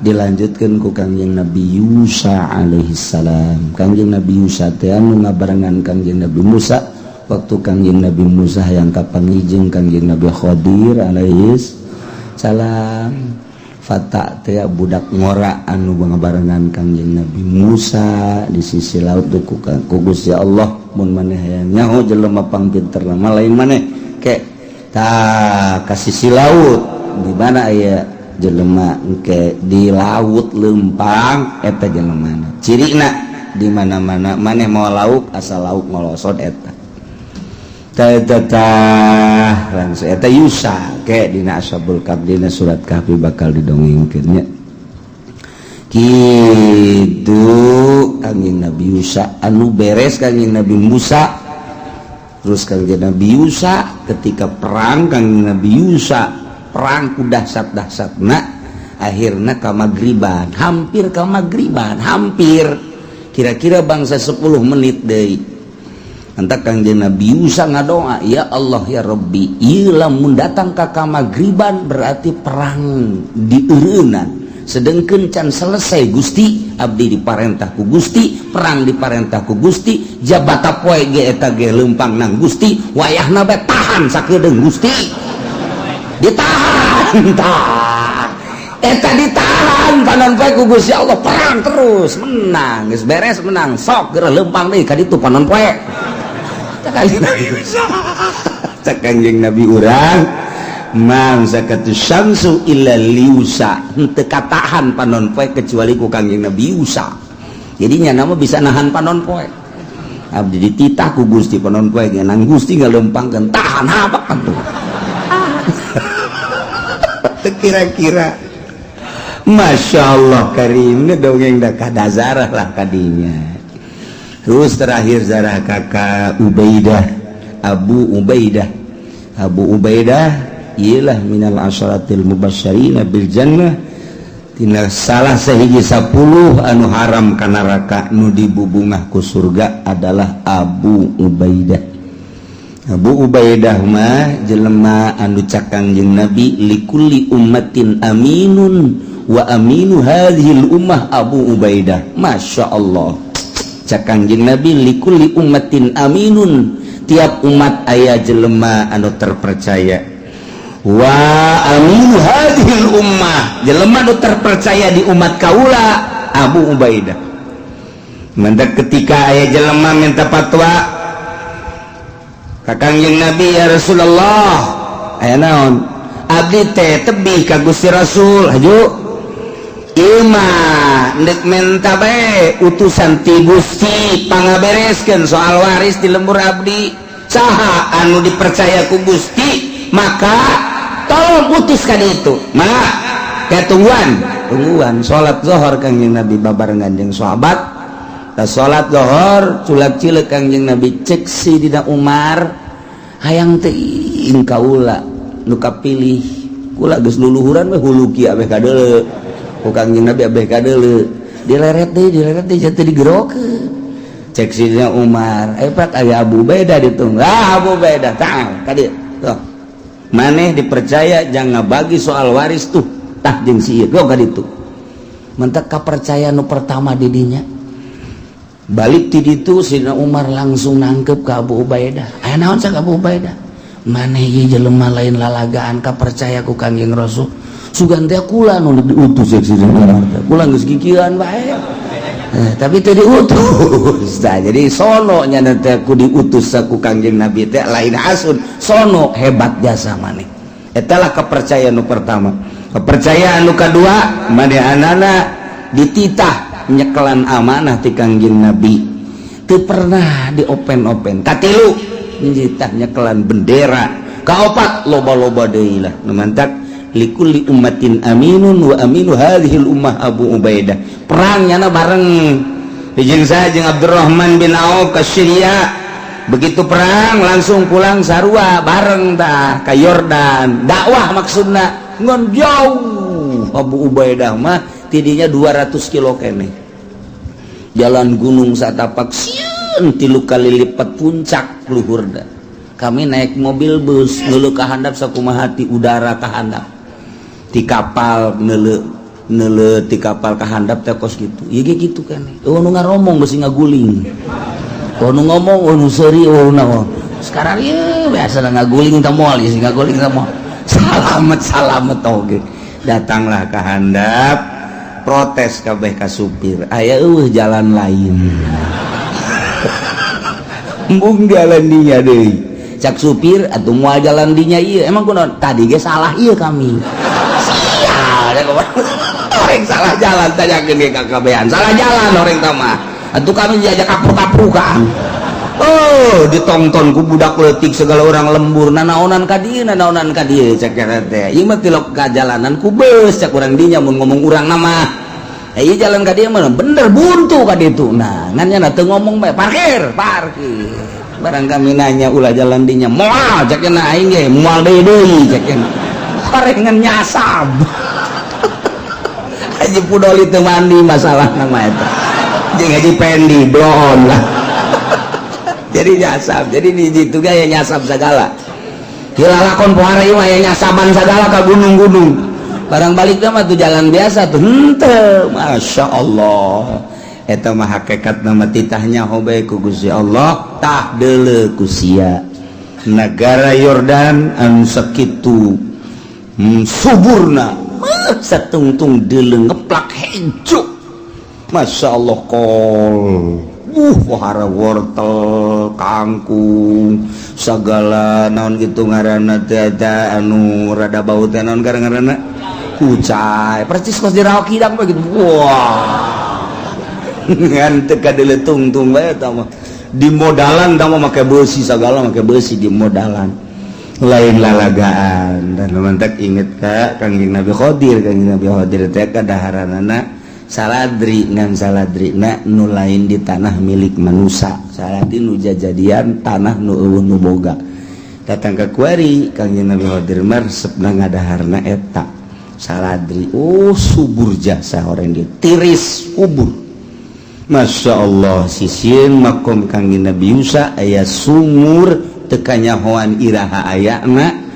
dilanjutkan ku Kangjeng Nabi Yusa alaihissalam. Kangjeng Nabi Yusa teh anu ngabarengan Kangjeng Nabi Musa waktu Kangjeng Nabi Musa yang kapanggih jeung Kangjeng Nabi Khadir alaihis salam. Fata teh budak ngora anu ngabarengan Kangjeng Nabi Musa di sisi laut tuh ku Gusti Allah, mun maneh hayang nyaho jelema pangpinter mah lain maneh, ke tah ka sisi laut di mana aya jelema engke di laut lempang, eta jelemana cirina di mana-mana maneh mau lauk, asal lauk ngolosot eta. Tah, langsung eta Yusa ke dina Ashabul Kahfi, dina surat Kahfi bakal didongengkeun nya. Kitu Kangjeng Nabi Yusa anu beres Kangjeng Nabi Musa, terus Kangjeng Nabi Yusa ketika perang, Kangjeng Nabi Yusa perang ku dahsat-dahsatna, akhirna ka magriban, hampir ka magriban, hampir kira-kira bangsa 10 menit deui. Entak Kangjeng Nabi Yusa ngadoa, "Ya Allah, ya Rabbi, ieu lamun datang ka kamagriban berarti perang dieureunnan, sedengkeun can selesai. Gusti, abdi diparentah ku Gusti, perang diparentah ku Gusti, jabata poe ge eta ge leumpang nang Gusti, wayahna bae tahan sakedeung, Gusti." Ditahan tah eta, ditahan panon poe ku Gusti Allah, perang terus menang. Geus beres menang, sok geura leumpang deui ka ditu panon poe. Cek Nabi Musa, cek Kanjeng Nabi urang, "Ma amsakatus syamsu illa liusa." Henteu katahan panon poe kecuali ku Kangjeng Nabi Yusa. Jadinya nama bisa nahan panon poe. Abdi dititah ku Gusti, panon poe ge nang Gusti ngalempangkeun, tahan apa kan tuh. Kira-kira Masya Allah Karim, ini dongeng dah kadazarah lah kadinya. Terus terakhir zarah kakak Ubaidah, Abu Ubaidah. Abu Ubaidah ialah minal asyaratil mubasysyirina bil jannah, tina salah sahiji 10 anu haram ka neraka, nu dibubungah ku surga adalah Abu Ubaidah. Abu Ubaidah mah jelema anu cak Kangjeng Nabi, "Likulli ummatin aminun wa aminu hadhil ummah Abu Ubaidah." Masya Allah, cak Kangjeng Nabi, "Likulli ummatin aminun," tiap umat aya jelema anu terpercaya, "wa aminu hadhil ummah," jelema anu terpercaya di umat kaula Abu Ubaidah. Mendak ketika aya jelema minta fatwa ka Kangjeng Nabi, "Ya Rasulullah," aya naon, "Abdi teh tebih ka Gusti Rasul, haju ieu mah ndek menta bae utusan ti Gusti pangabereskeun soal waris di lembur abdi, saha anu dipercaya ku Gusti, maka tolong putuskan itu." Maka kayak tungguan tungguan salat zuhur Kangjeng Nabi babarengan jeung sahabat. Ta salat zuhur, culak cileuk Kangjeng Nabi. Cek Sidina Umar, "Hayang teuing kaula nu kapilih, kula geus luluhuran we hulu kieu abeh kadeuleu ku Kangjeng Nabi, abeh kadeuleu dileret deui, dileret deui, teu digerokeun." Cek Sidina Umar, "Eh, Pak, aya Abu Ubaidah ditunggu." "Ah, Abu Ubaidah, tah ka dieu tuh, maneh dipercaya jangan bagi soal waris tuh, tah jeung si ieu ka ditu." Mentak kapercaya nu pertama didinya. Balik ti ditu, Sidina Umar langsung nangkep ke Abu Ubaidah. "Aya naon?" Cak Abu Ubaidah, "Maneh ieu jelema lain lalagaan, kapercaya ku Kangjeng Rasul. Sugan teh kula nu diutus." Cek Sidina Umar teh, "Kula geus kikieuan bae, tapi teu diutus." Tah, jadi sono nya teh ku diutus ku Kangjeng Nabi teh lain asun, sono hebat jasa maneh. Eta lah kepercayaan nu pertama. Kepercayaan nu kadua, manehanana dititah nyekelan amanah ti Kangjeng Nabi, teu pernah di open-open. Katilu, dititah nyekelan bendera. Kaopat, loba-loba deui lah. Nu mantak likulli ummatin aminun wa aminu hadhil ummah Abu Ubaidah. Perang nyana bareng jeung saya jeung Abdurrahman bin Auf ke Syria. Begitu perang langsung pulang sarua bareng tah ka Yordan dakwah. Maksudna ngan jauh. Abu Ubaidah mah tidinya 200 kilo kene, jalan gunung satapak, sieun 3 kali lipat puncak luhurna. Kami naik mobil bus, ngeuleuh ka handap sakumaha ti udara ka handap, ti kapal ngeuleuh ngeuleuh ti kapal ka handap teh kos gitu. Ieu ge kitu keneh. Euweuh nu ngaromong, beusi ngaguling. Oh, nu ngomong, oh, nu seuri, oh, naon. Sekarang ieu biasa ngaguling teh, moal ieu ngaguling teh moal. Salamet salamet oge. Datanglah ke handap, protes kabeh ka supir. Aya euweuh jalan lain? Embung jalan dinya deui. Cak supir atuh moal jalan dinya ieu. Emang kunaon? Tadi ge salah ieu kami. Sial, orang salah jalan, tanyakeun ge ka kabehan. Salah jalan orang mah. Atuh kami diajak kapur-kaprukan. Oh, ditonton ku budak leutik segala, orang lembur, nanaonan ka dieu, nanaonan ka dieu cek teh. Ieu mah tilok ka jalanan ku beus cek urang dinya, mun ngomong urang nama. Eh, ieu jalan ka dieu mah bener buntu ka ditu. Nah, ngan nya teu ngomong bae, parkir, parkir. Barang kami nanya ulah jalan dinya, moal cek nya, aing ge moal deui deui cek nya. Horengan nyasab. Haji Pudoli teu mandi masalah nama eta. Jeung Haji Pendi bloon lah. Jadi nyasab, jadi di situ gaya nyasab segala. Dilalakon pohara ieu mah aya nyasaban segala ka gunung-gunung. Barang balik mah tuh jalan biasa tuh henteu. Masya Allah. Eta mah hakikat nama titahnya hobe ku Gusti Allah, tah deuleu ku sia. Negara Yordan anu sakitu suburna, satungtung deuleu ngeplak hejo. Masya Allah, kol pohara wortel, kangkung segala, naon gitu ngaranna teh, anu rada bau teh, naon ngaranna, kucai, persis kos di Rawa Kidang begitu. Wah, ngan teu kadeuleu tungtung bae eta mah. Di modalan tah mah make beusi segala, make beusi di modalan, lain lalagaan. Dan mantak inget ka Kangjeng Nabi Khadir. Kangjeng Nabi Khadir teh kadaharanana saladri, ngan saladri na nu lain di tanah milik manusia, saladri nu jajadian tanah nu euweuh nu boga. Datang ke kuari Kangjeng Nabi Khadir mah resepna ngadaharna eta saladri. Oh, subur jasa orang dia, tiris kubur. Masya Allah, sisieun makom Kangjeng Nabi Musa aya sumur, teu kanyahoan iraha ayana,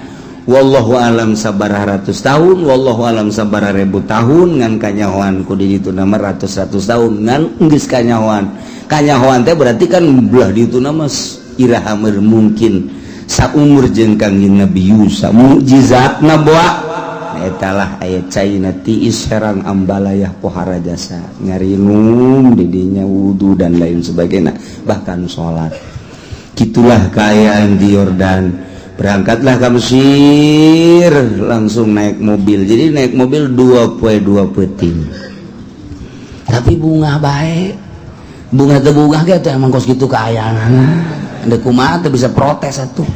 wallahu alam sabaraha ratus tahun, wallahu alam sabaraha ribu tahun, ngan kanyahoan ku di ditu nama ratus-ratus tahun. Ngan geus kanyahoan, kanyahoan teh berarti kan belah di ditu nama iraha mungkin saumur jeung Kangjeng Nabi Musa mukjizatna. Boa etalah aya caina tiis herang ambalayah, pohara jasa ngarinum didinya, wudu dan lain sebagainya, bahkan sholat. Gitulah keayaan di Yordan. Berangkatlah ke Mesir langsung naik mobil. Jadi naik mobil 2 poe 2 peuting, tapi bungah baik, bunga teu bunga gitu. Emang kos gitu keayaan, ada kumaha teu bisa protes atuh.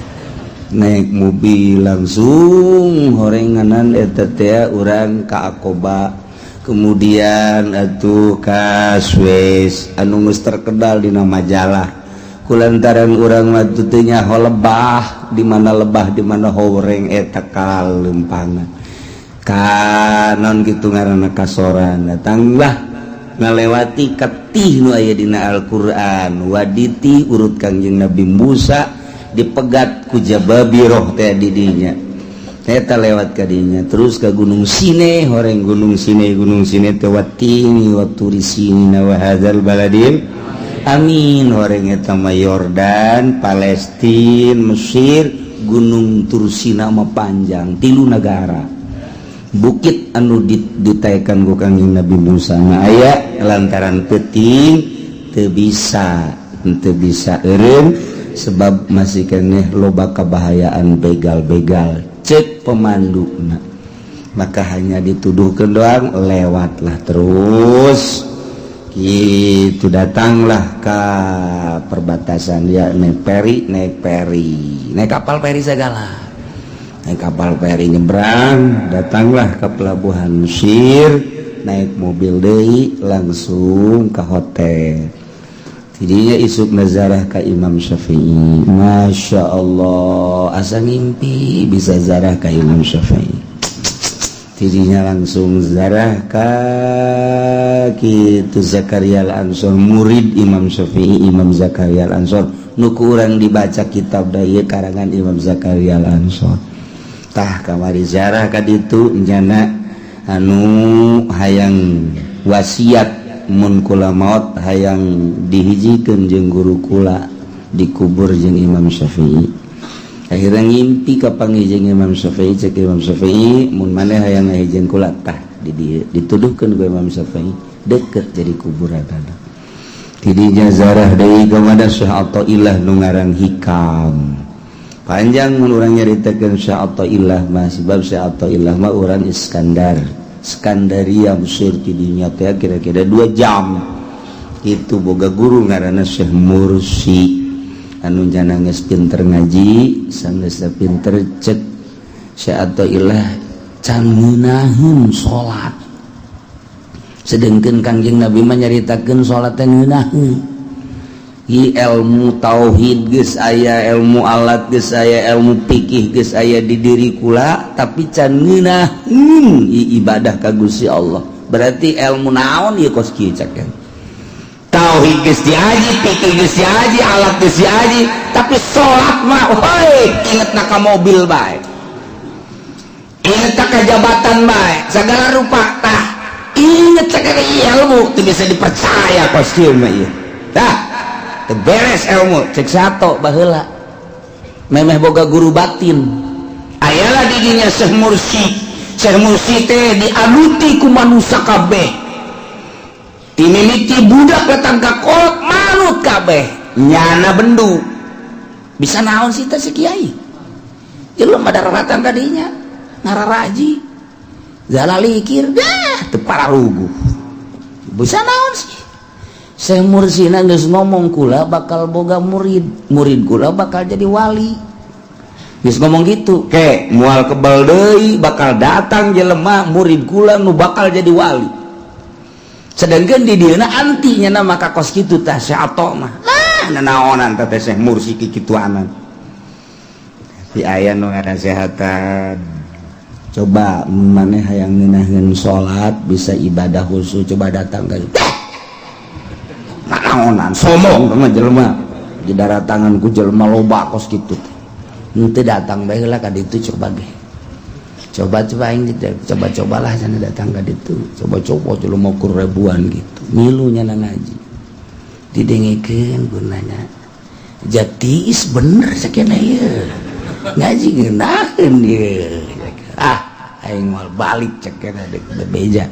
Naik mobil langsung horenganan eta teh urang ka Akoba, kemudian atuh ka Suez anu geus terkenal dina majalah, kulantaran urang mah teu nyaho lebah di mana, lebah di mana horeng eta kalempangan kanon gitu ngaranna kasoran. Datanglah ngalewati ketih nu aya dina Al-Qur'an, waditi urut Kangjeng Nabi Musa dipegat ku jababiroh teh di dinya eta. Lewat kadinya terus ke Gunung Sine horeng, Gunung Sine, Gunung Sine teh watini waturi sinina wa hadzal baladil amin horeng. Eta mah Yordan, Palestina, Mesir. Gunung Tursina mah panjang tilu negara, bukit anu ditaekan ku Kangjeng Nabi Musa. Nah, aya lantaran peuting teu bisa eureun sebab masih keneh loba kabahayaan begal-begal cek pemandu. Nah, maka hanya dituduhkan doang, lewatlah terus gitu. Datanglah ke perbatasan ya, naik peri, naik peri, naik kapal peri segala, naik kapal peri nyebrang, datanglah ke pelabuhan Mesir, naik mobil deui langsung ke hotel. Tidinya isuk ziarah ka Imam Syafi'i. Masya Allah, asa ngimpi bisa ziarah ka Imam Syafi'i. Tidinya langsung ziarah ka kitu Zakaria Al-Ansor, murid Imam Syafi'i, Imam Zakaria Al-Ansor. Nu ku urang dibaca kitab da ieu karangan Imam Zakaria Al-Ansor. Tah kamari ziarah ka ditu nyana anu hayang wasiat mun kula maot hayang dihijikeun jeung guru kula, dikubur jeung Imam Syafi'i. Akhirnya ngimpi kapanggih jeung Imam Syafi'i. Cek Imam Syafi'i, mun maneh hayang ngahijieun kula, tah di dieu dituduhkeun ku Imam Syafi'i deket jadi kuburan. Ada tidinya ziarah deui kepada Syekh Athaillah nu ngarang Hikam. Panjang mun urang nyaritakeun Syekh Athaillah mah, sebab Syekh Athaillah mah urang Iskandar, Skandaria, Mesir. Tidinya teh kira-kira 2 jam. Itu boga guru ngaranna Syekh Mursi anu jana geus pinter ngaji. Sanggeus pinter, cek Syekh Athaillah can ngeunaheun salat, sedangkan Kangjeng Nabi mah nyaritakeun salat teh ngeunaheun. I ilmu tauhid geus aya, ilmu alat geus aya, ilmu fikih geus aya di diri kula, tapi can ngeunaheun ibadah ka Gusti Allah. Berarti ilmu naon ieu kos kieu? Cek tauhid geus diaji, fikih geus diaji, alat geus diaji, tapi salat mah hoi ingetna ka mobil bae, inget ka jabatan bae, segala rupa. Tah inget cek ilmu teu bisa dipercaya kos kieu mah ieu. Tah teu beres ilmu cek sato baheula memeh boga guru batin. Ayalah didinya Syekh Mursi. Syekh Mursi teh dianuti ku manusia kabeh, timimiti budak datang ka kolot manut kabeh. Nyana bendu, bisa naon sih teh si kiai jelema daratan tadinya ngararaji zalalikir dah teu pararuguh, bisa naon sih? Syekh Mursina geus ngomong kula bakal boga murid, murid kula bakal jadi wali, geus ngomong gitu. Ke moal kebal deui bakal datang jelema murid kula nu bakal jadi wali, sedangkan di dieuna anti nya maka kos kitu. Tah Syekh Ato mah lah nanaonan teh Syekh Mursi kikituanan. Di aya nu nganasehatan, coba maneh hayang ngeunaheun salat, bisa ibadah khusus, coba datang ka naonan, sombong sama jelema di daratangan ku jelema loba kos kitu. Henteu datang bae heula ka ditu, coba ge, coba coba aing coba cobalah sana datang ka ditu, coba coba jelema kur ribuan gitu milu nya ngaji didengekeun gunanya jati is bener sakieu ieu ngaji ngeunaheun ieu. Ah, aing moal balik cek dek bebeja.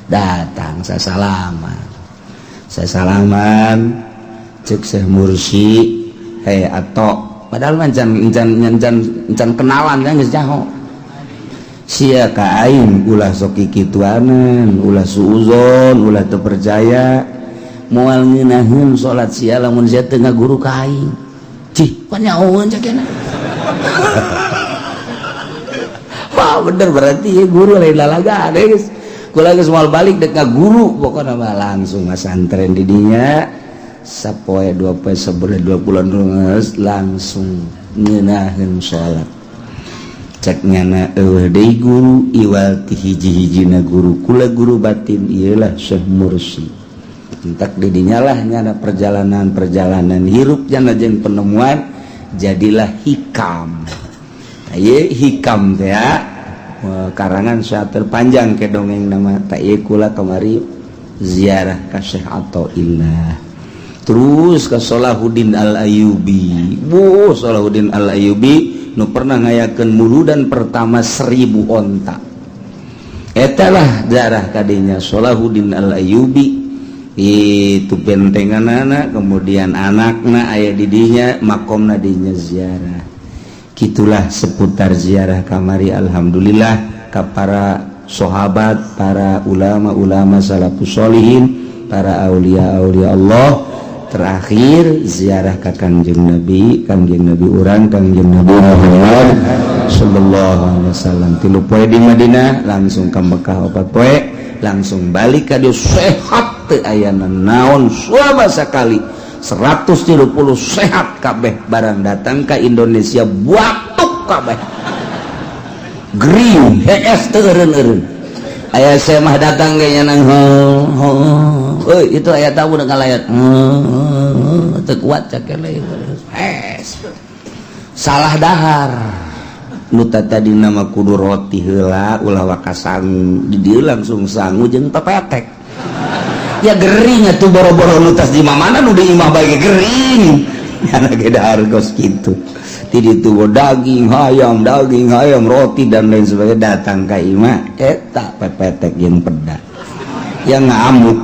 Datang sasalaman sasalaman, cek Syekh Mursi, "Hei Ato," padahal mah can can can can kenalan kan, geus nyaho, "Sia ka aing ulah sok kikituanan, ulah suuzon, ulah teu percaya. Moal ngeunaheun salat sia lamun sia teu ngaguru ka aing." Cih, pan nyahoeun cek. Wah, bener berarti ya guru lain lalaga geus. Kula geus moal balik dek guru pokokna mah. Langsung masantren di dinya sapoe, 2 poe, sebulan, 2 bulan geus langsung ngeunaheun salat. Cek nyana, eueuh deui guru iwal ti hiji-hijina guru kula, guru batin ieulah Syekh Mursi. Entak di dinya lah nyana perjalanan-perjalanan hirup nyana jeung penemuan, jadilah Hikam. Ieu Hikam teh ya karangan saya terpanjang ke dongeng nama tak ieu. Kula kamari ziarah ka Syekh Athaillah, terus ke Salahuddin Al Ayyubi. Bu Salahuddin Al Ayyubi nu pernah ngayakeun muludan pertama 1000 onta, etalah darah kadinya Salahuddin Al Ayyubi. Itu bentengan anak, kemudian anakna aya di dinya, makomna dinya ziarah. Gitulah seputar ziarah kamari. Alhamdulillah ka para sahabat, para ulama-ulama salafus solihin, para aulia-aulia Allah. Terakhir ziarah ka Kangjeng Nabi, Kangjeng Nabi urang, Kangjeng Nabi Muhammad sallallahu alaihi wasallam. 3 poe di Madinah, langsung ke Mekah 4 poe, langsung balik ka dieu sehat, teu aya naon sama sekali. 130 sehat kabeh barang datang ke Indonesia batuk kabeh gering hees teu eureun-eureun aya saya mah datang kayaknya nang euy itu aya tamu dengan layat teu kuat cakele hees salah dahar nu tadi nama kudu roti heula ulah waka sangu di dieu langsung sangu jeung pepetek ya gering atuh boro-boro nu tas di mana nu di imah bae gering nyana ge dahar kos kitu ti ditu daging hayam roti dan lain sebagainya datang ka imah eta pepetek jeung peda yang ngamuk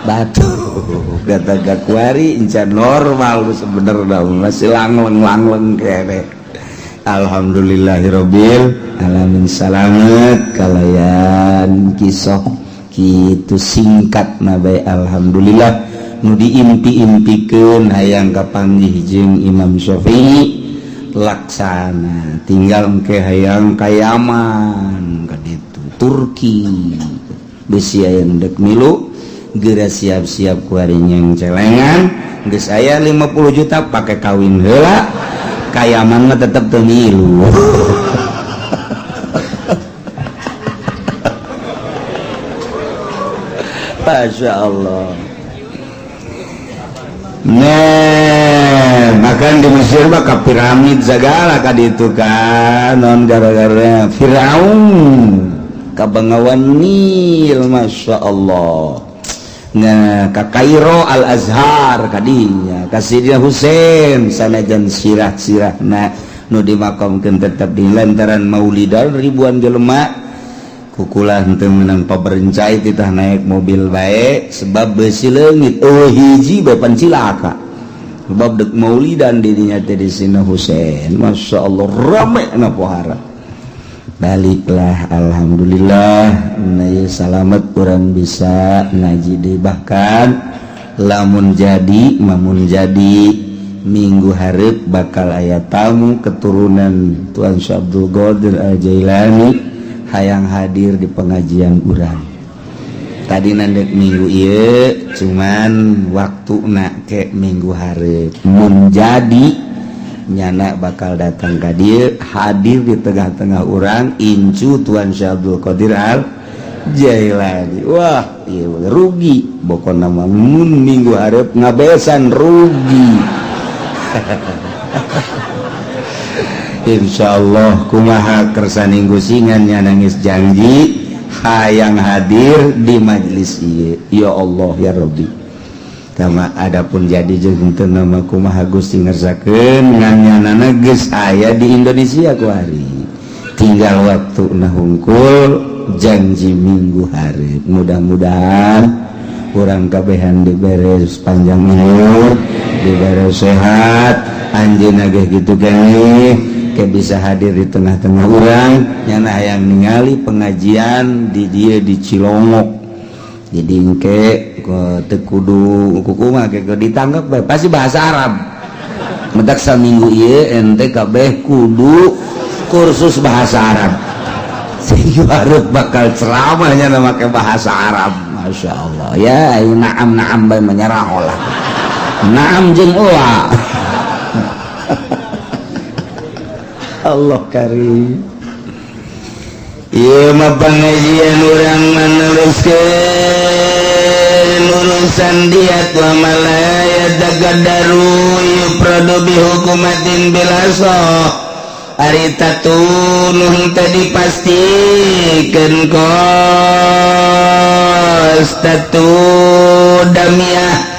batuk kata kuari encan normal sebenarnya masih langleng-langleng kene. Alhamdulillahirabbil alamin salamet kalayan kisah kitu singkat nabai alhamdulillah nu diimpi-impikeun hayang kapanggih jeung Imam Syafi'i laksana tinggal engke hayang ka Yaman ka ditu Turki bisi aya nu dek milu geura siap-siap kuari nyeng celengan geus aya 50 juta pake kawin heula ka Yaman mah tetep teu milu. Masya Allah. Nah, bahkan di Mesir mah ka piramid segala ka ditu kan non gara-gara Firaun ka Bengawan Nil, Masya Allah. Nah, ka Kairo Al Azhar kadinya, ka Sidina Husain sanajan sirah-sirahna nu dimakamkeun tetep di lantaran maulidan ribuan jelema kukulah henteu meunang paberencai titah naik mobil bae sebab beusi leungit eueuh hiji bae pan cilaka sebab deuk maulidan dirinya teh di Sidina Husain. Masya Allah rame na pohara. Baliklah alhamdulillah na salamet urang bisa ngaji deui bahkan lamun jadi mamun jadi minggu hareup bakal aya tamu keturunan Tuan Syekh Abdul Qadir Al-Jailani hayang hadir di pengajian urang. Tadi nandek minggu ieu cuman waktuna ke minggu hareup mun jadi nyana bakal datang ka dieu hadir di tengah-tengah urang incu Tuan Syekh Abdul Qadir Al Jailani. Wah ieu rugi pokona mah mun minggu hareup ngabesan rugi. Insyaallah kumaha kersaning gusingan nya nangis janji hayang hadir di majelis ieu ya Allah ya Rabbi. Tama adapun jadi jeung teu nama kumaha Gusti ngersakeun ngan nyanana geus aya di Indonesia kuari tinggal waktuna hungkul janji minggu hareup mudah-mudahan urang kabehan dibere panjang umur dibere sehat anjeunna ge kitu keneh ke bisa hadir di tengah-tengah urang nyana hayang ningali pengajian di dieu di Cilongok. Jadi engke teu kudu kumaha ke ditanggap bae pasti bahasa Arab. Mendak saminggu ieu ente kabeh kudu kursus bahasa Arab. Sehingga hareup bakal ceramahnya make bahasa Arab. Masya Allah ya naam naam bae menyerah lah. Naam jeung oa. Allah karim. Ieu mah pangajian urang meneruskeun urusan diat wa malaya tagadaru yupradu bi hukumatin bilaso ari tatunuh teh dipastikeun kos tatu damiah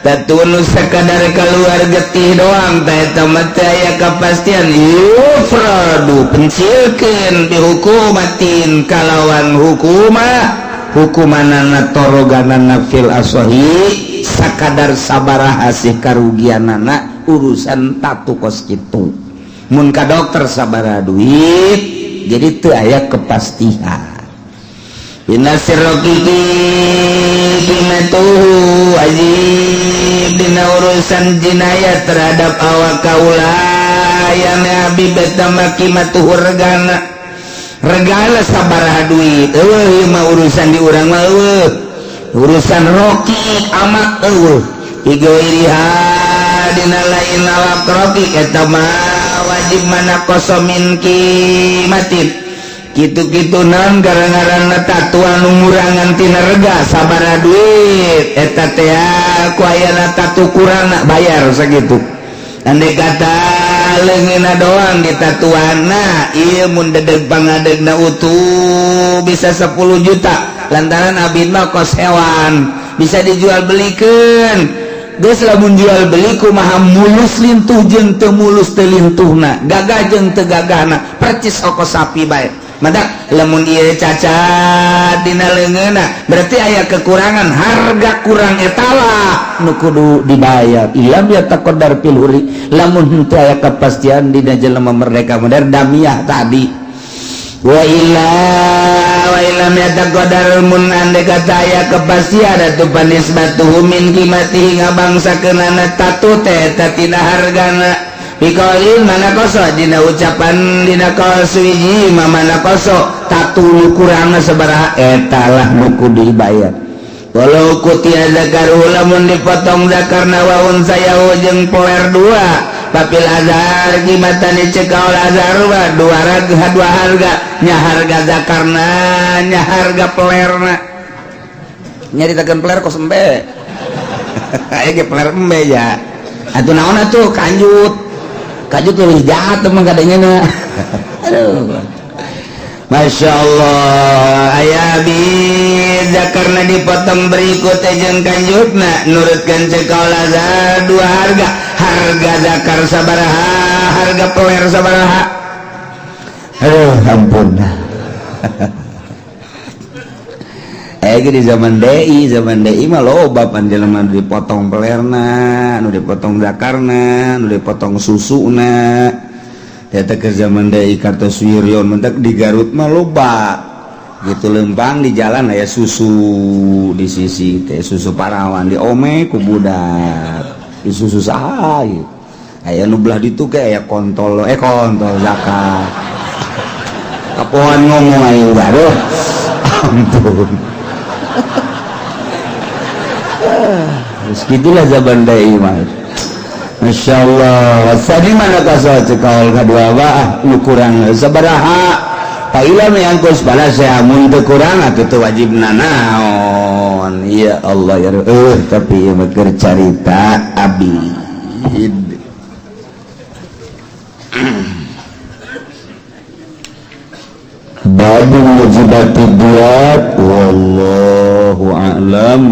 tatunu sekadar keluar getih doang teh eta mah teh aya kapastian yufradu pencilkeun bihukumatin kalawan hukumah hukumanana toroganana fil asahi sakadar sabaraha sih karugianana urusan tatu kos kitu mun ka dokter sabaraha duit jadi teu aya kepastian. Inna sirroqiqi qimatuhu ajib dina urusan jinayat terhadap awak kaula yang Habib eta mah qimatuhu regana regana sabaraha duit eueuh mah urusan di urang mah eueuh urusan roki amak eueuh Igairiha dina lain alaqrati eta mah wajib mana qosomin kimatin kitu-kitu naon gara-garana tatuan nu ngurangan tina rega sabaraha duit eta teh ku ayana tatu kurangna bayar sakitu. Andai kata leungeunna doang ditatuanna ieu mun dedeg pangadegna utuh bisa 10 juta lantaran abid mah kos hewan bisa dijual belikeun geus lamun jual beli kumaha mulus lintuh jeung teu mulus teu lintuhna gagah jeung teu gagahna percis oko sapi bae. Madak lamun ieu cacat dina leungeunna berarti aya kekurangan harga kurang etalah nu kudu dibayar. Ilam ya taqaddar fil huri lamun henteu aya kepastian dina jelema merdeka modern damiah tadi. Wa illa wa illam yataqaddar mun ande kata aya kepastian atuh panisbatuhu min qimatihi ngabangsakeunana tatu teh eta tina hargana. Bikaulin mana koso dina ucapan dina kaul suwiji mana koso tatu nu kurangna sabaraha eta lah nu kudu dibayar. Walau kutia zakaru lamun dipotong zakarna wa unsayahu jeung poler dua papil azhar kimatani cek kaul azhar wa dua harga dua harga nya harga zakarna nya harga pelerna nyaritakeun peler kos embe aya ge peler embe ya atuh naon atuh kanjut kajut lebih jahat teman kadangnya na. Aduh. Masya Allah aya bisa karena dipotong berikut jeung kanjutna nurutkan cek kaul azhar dua harga harga zakar sabaraha harga peler sabaraha. Aduh ampun. Di zaman DI mah loba panjelema nu dipotong pelerna, nu dipotong zakarna, nu dipotong susuna. Eta ke zaman DI kartos Wiryon mentak di Garut mah loba. Gitu lempang di jalan aya susu di sisi teh susu parawan diome ku budak. Di susu saha ieu. Aya nu belah ditu ke aya kontol kontol zakar. Kapoan ngomong aing aduh. Ampun. Segitulah zaman DI mah. Masya Allah. Tadi mana kasal cekal kedua bah nu kurang sabaraha. Paila meangkus bala saya mun teu kurang atuh teu wajib nanaon. Ya Allah ya tapi ieu mah keur carita abid. Babu mujibati diyat wallahu a'lam.